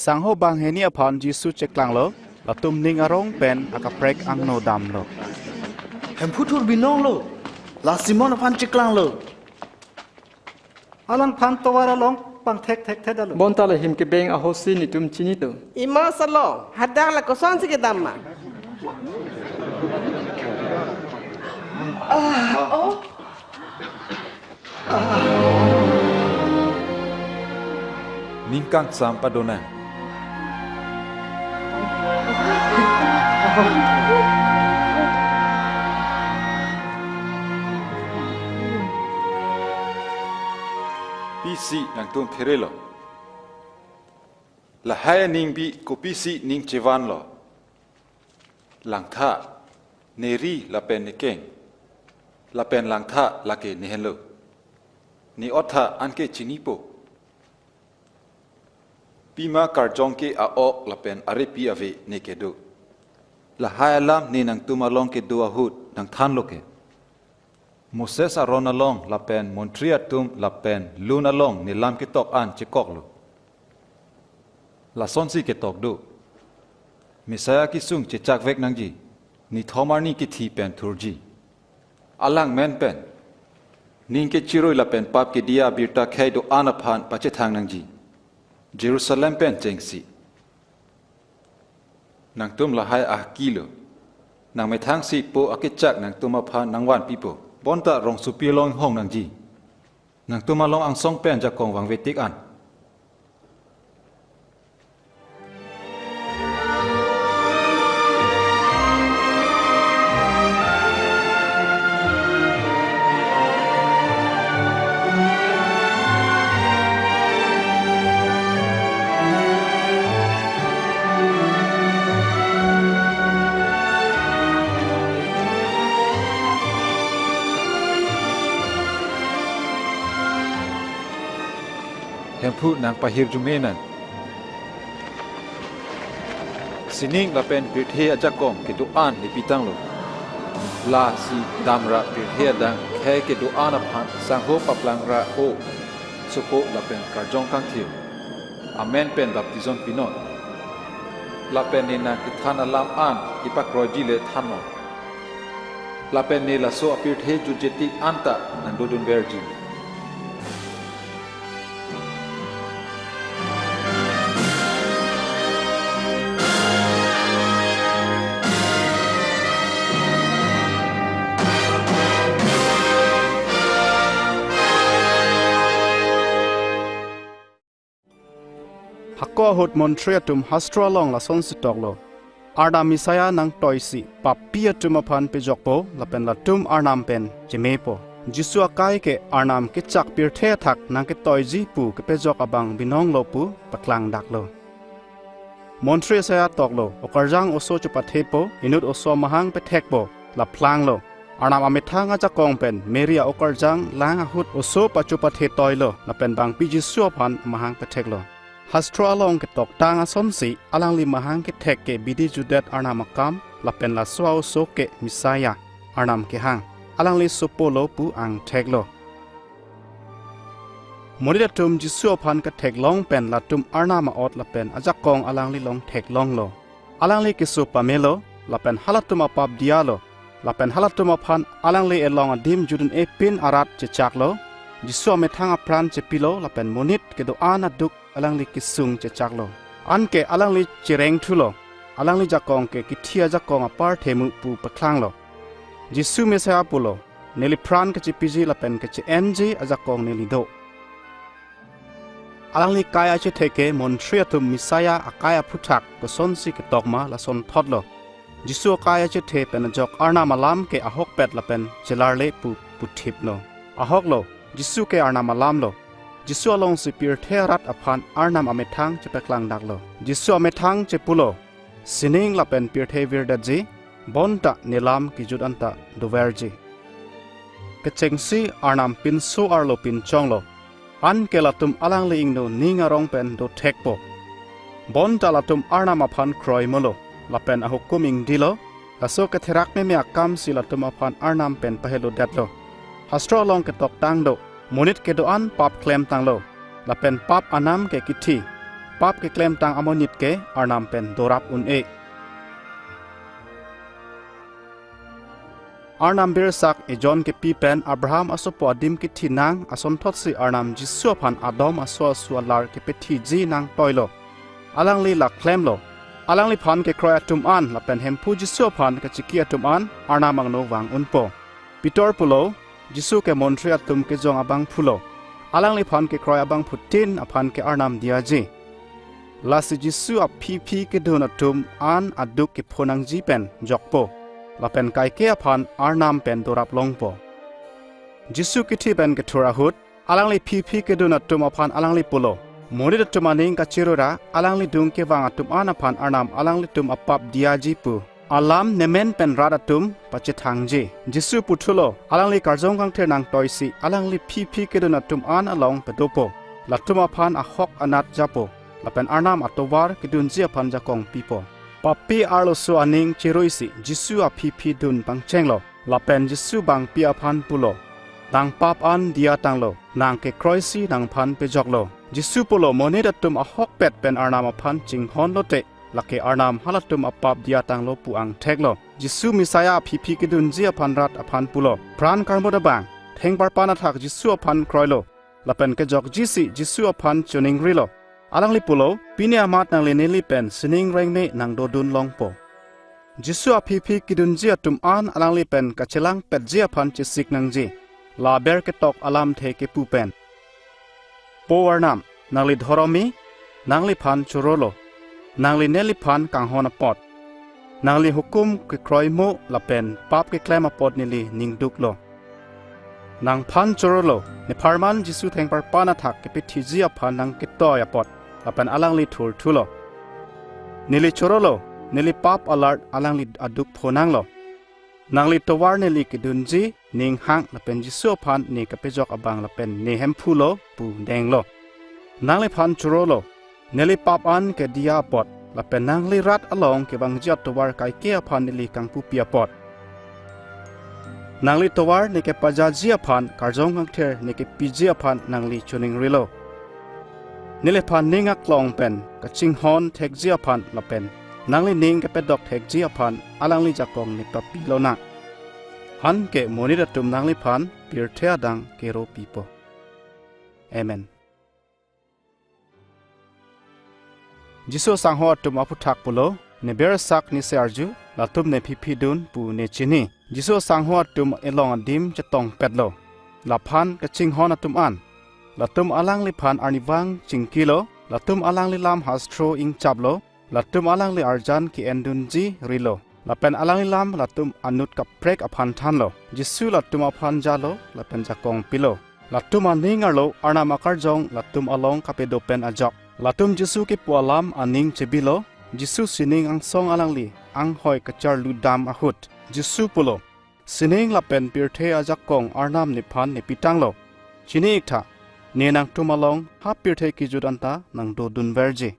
Sangho banghini aphan Jisu cheklanglo, latum ning arong pen akaprek angno damlo. Hemphu thur binonglo, la Simon aphan cheklanglo. Alangphan tovar along pangthek thekthe-etlo. Bonta lahim kebeng ahosi netum chinilo. Ima salo, hadak la kosonsi kedam ma? Ah, oh. Ning kangsam padonang. Pisi nangtum pherelo. Lahai aningbi kopisi ning chevanlo. Langtha, neri lapen nekeng. Lapen langtha lake nehenlo. Ne-ottha anke chinipo. Pima karjong ke a-ok lapen arepi ave ne kedo. Lahai alam ne nangtum along kedo ahut nangthanlo ke. Moses aron along lapen montri atum lapen lun along ne lam ketok an chekoklo. Lasonsi ketok do. Messiah kesung chechakvek nangji. Nithom arni kithi pen thurji. Alang men pen ning kechirui lapen pap kediya abirta khei do-an aphan pachethang nangji. Jerusalem pen chengsi. Nangtum lahai ahkilo. Nangmethangsi po akechak nangtum aphan nangvanpipo. Bonta rongsopi along inghong nangji. Nangtum along angsong pen jakong vangvetik an. Hemphu nangpahirjume nang. Sining lapen pirthe ajakong kedo-an nepitanglo. Lasi damra pirthe adang khei kedo-an aphan sangho paplangra-o sopo lapen karjong kangthir. Amen pen baptism pinon. Lapen ne nangkethan alam an kepakroiji le thannon. Lapen ne laso apirthe jutjetik anta nangdodunverji. Hako ahut montri atum hastro along lasonsi toklo. Arnam Messiah nangtoisi papi atum aphan pejokpo lapen latum Arnam pen chemepo. Jisu akai ke Arnam kechak pirthe athak nangketoiji pu kepejok abang binonglo pu paklangdaklo. Montri Isaiah toklo, okarjang oso chopathepo, inut oso amahang pethekpo, la planglo. Arnam amethang ajakong pen Mary a-okarjang lang ahut oso pachopathe toilo, lapen bangpi Jisu aphan amahang petheklo. Hastro along ketoktang asonsi alangli mahang kethek ke bidi judet Arnam akam, lapen laso a-oso ke Messiah, Arnam kehang. Alangli sopolo pu angtheklo. Monit atum Jisu aphan ketheklong pen latum Arnam a-ot lapen ajakong alangli along theklonglo. Alangli keso pamelo, lapen halatum apap dialo, lapen halatum aphan alangli elong adim judun-e pin arat chechaklo. Jisu amethang apran chepilo, lapen monit kedo-an aduk alangli kesung chechaklo. Anke alangli cherengthulo, alangli jakong ke kithi ajakong apar themu pu paklanglo. Jisu Messiah pulo, nelipran kachepiji lapen kache-enji ajakong neli do. Alangli kai achethe ke montri atum Messiah akai aphuthak kosonsi ketokma lasonthotlo. Jisu akai achethe pen ajok Arnam alam ke ahokpet lapen chelarle pu puthiplo. Ahoklo, Jisu ke Arnam alamlo. Jisu alongsi pirthe arat aphan Arnam amethang chepaklangdaklo. Jisu amethang chepulo, sining lapen pirthe virdetji, bonta nelam kejut anta doverji. Kechengsi Arnam pinso arlo pinchonglo. Anke latum alangli ingno ning arong pen dothekpo. Bonta latum Arnam aphan kroimolo, lapen ahukum ingdilo, laso ketherak meme akamsi latum aphan Arnam pen pahelodetlo. Hastro along ketoktang do, monit kedo-an pap klemtanglo, lapen pap anam ke kithi, pap keklemtang amonit ke Arnam pen dorap un-e. Arnam birsak ejon kepi pen Abraham asopo adim kithi nang asonthotsi Arnam Jisu aphan Adam aso asu alar kepethiji nangtoilo. Alangli la klemlo. Alangliphan kekroi atum an lapen Hemphu Jisu aphan kachiki atum an Arnam angno vang unpo. Peter pulo, Jisu ke montri atum kejong abangphulo. Alangliphan kekroi abangphutin aphan ke Arnam diyaji. Lasi Jisu aphiphi kedun atum an aduk kephonangji pen jokpo. Lapen kaike aphan Arnam pen dorap longpo. Jisu kithi pen kethur ahut, alangli phiphi kedun atum aphan alangli pulo, monit atum aning kachirura, alangli dung kevang atum an aphan Arnam alanglitum apap diyaji pu alam nemen pen rat atum pachethangji. Jisu puthulo, alangli karjong kangthir nangtoisi alangli phiphi kedun atum an along pedopo. Latum aphan ahok anat japo, lapen Arnam atovar kedunji aphan jakong pipo. Papi arloso aning chiruisi Jisu aphiphi dun pangchenglo, lapen Jisu bangpi aphan pulo, nang pap an diya tanglo, nang kekroisi nangphan pejoklo. Jisu pulo, monit atum ahokpet pen Arnam aphan chinghonlote, lake Arnam halatum apap diya tanglo pu angtheklo. Jisu Messiah aphiphi kedunji aphan rat aphan pulo, pran karmot abang, thengparpan athak Jisu aphan kroilo, lapen kejokjisi Jisu aphan choningrilo. Alangli pulo, pini amat nangli neli pen sining rengme nangdodun longpo. Jisu aphiphi kedunji atum an alangli pen kachelangpetji aphan chesik nangji. La aber ketok alamthe kepu pen. Po Arnam, nangli dhoromi, nangliphan chorolo, nangli neliphan kanghon apot. Nangli hukum kekroimo lapen pap keklem apot neli ningduklo. Nangphan chorolo, nepharman Jisu thengparpan athak kepethiji aphan nangketoi apot, lapen alangli thurthulo. Neli chorolo, neli pap alart alangli aduk phonanglo. Nangli tovar neli kedunji, ning hang lapen Jisu aphan ne kapejok abang lapen ne Hemphulo pu denglo. Nangliphan chorolo, neli pap an ke diya apot, lapen nangli rat along kevangji atovar kaike aphan neli kangpupi apot. Nangli tovar ne kepajaji aphan, karjong kangthir ne kepiji aphan nangli choningrilo. Neliphan ning aklong pen kachinghon thekji aphan lapen nangli ning kepedok thekji aphan alangli jakong ne papilonang. Anke monit atum nangliphan pirthe adang kero pipo. Amen. Jisu asangho atum aphuthak pulo, ne bersak nesi arju, latum ne phiphi dun pu ne chini. Jisu asangho atum elong adim chetongpetlo. Laphan kachinghon atum an, latum alangliphan arnivang chingkilo, latum alangli lam hastro ingchaplo, latum alangli arjan ke-endunji rilo. Lapen alangli lam latum anut kaprek aphan thanlo. Jisu latum aphan jalo, lapen jakong pilo. Latum aning arlo Arnam akarjong latum along kapedo pen ajok. Latum Jisu kipu alam aning chebilo, Jisu sining angsong alangli anghoi kacharlu dam ahut Jisu pulo, "Sining lapen pirthe ajakong Arnam nephan nepitanglo. Chini iktha, ne nangtum along ha pirthe kejut anta nangdodunverji."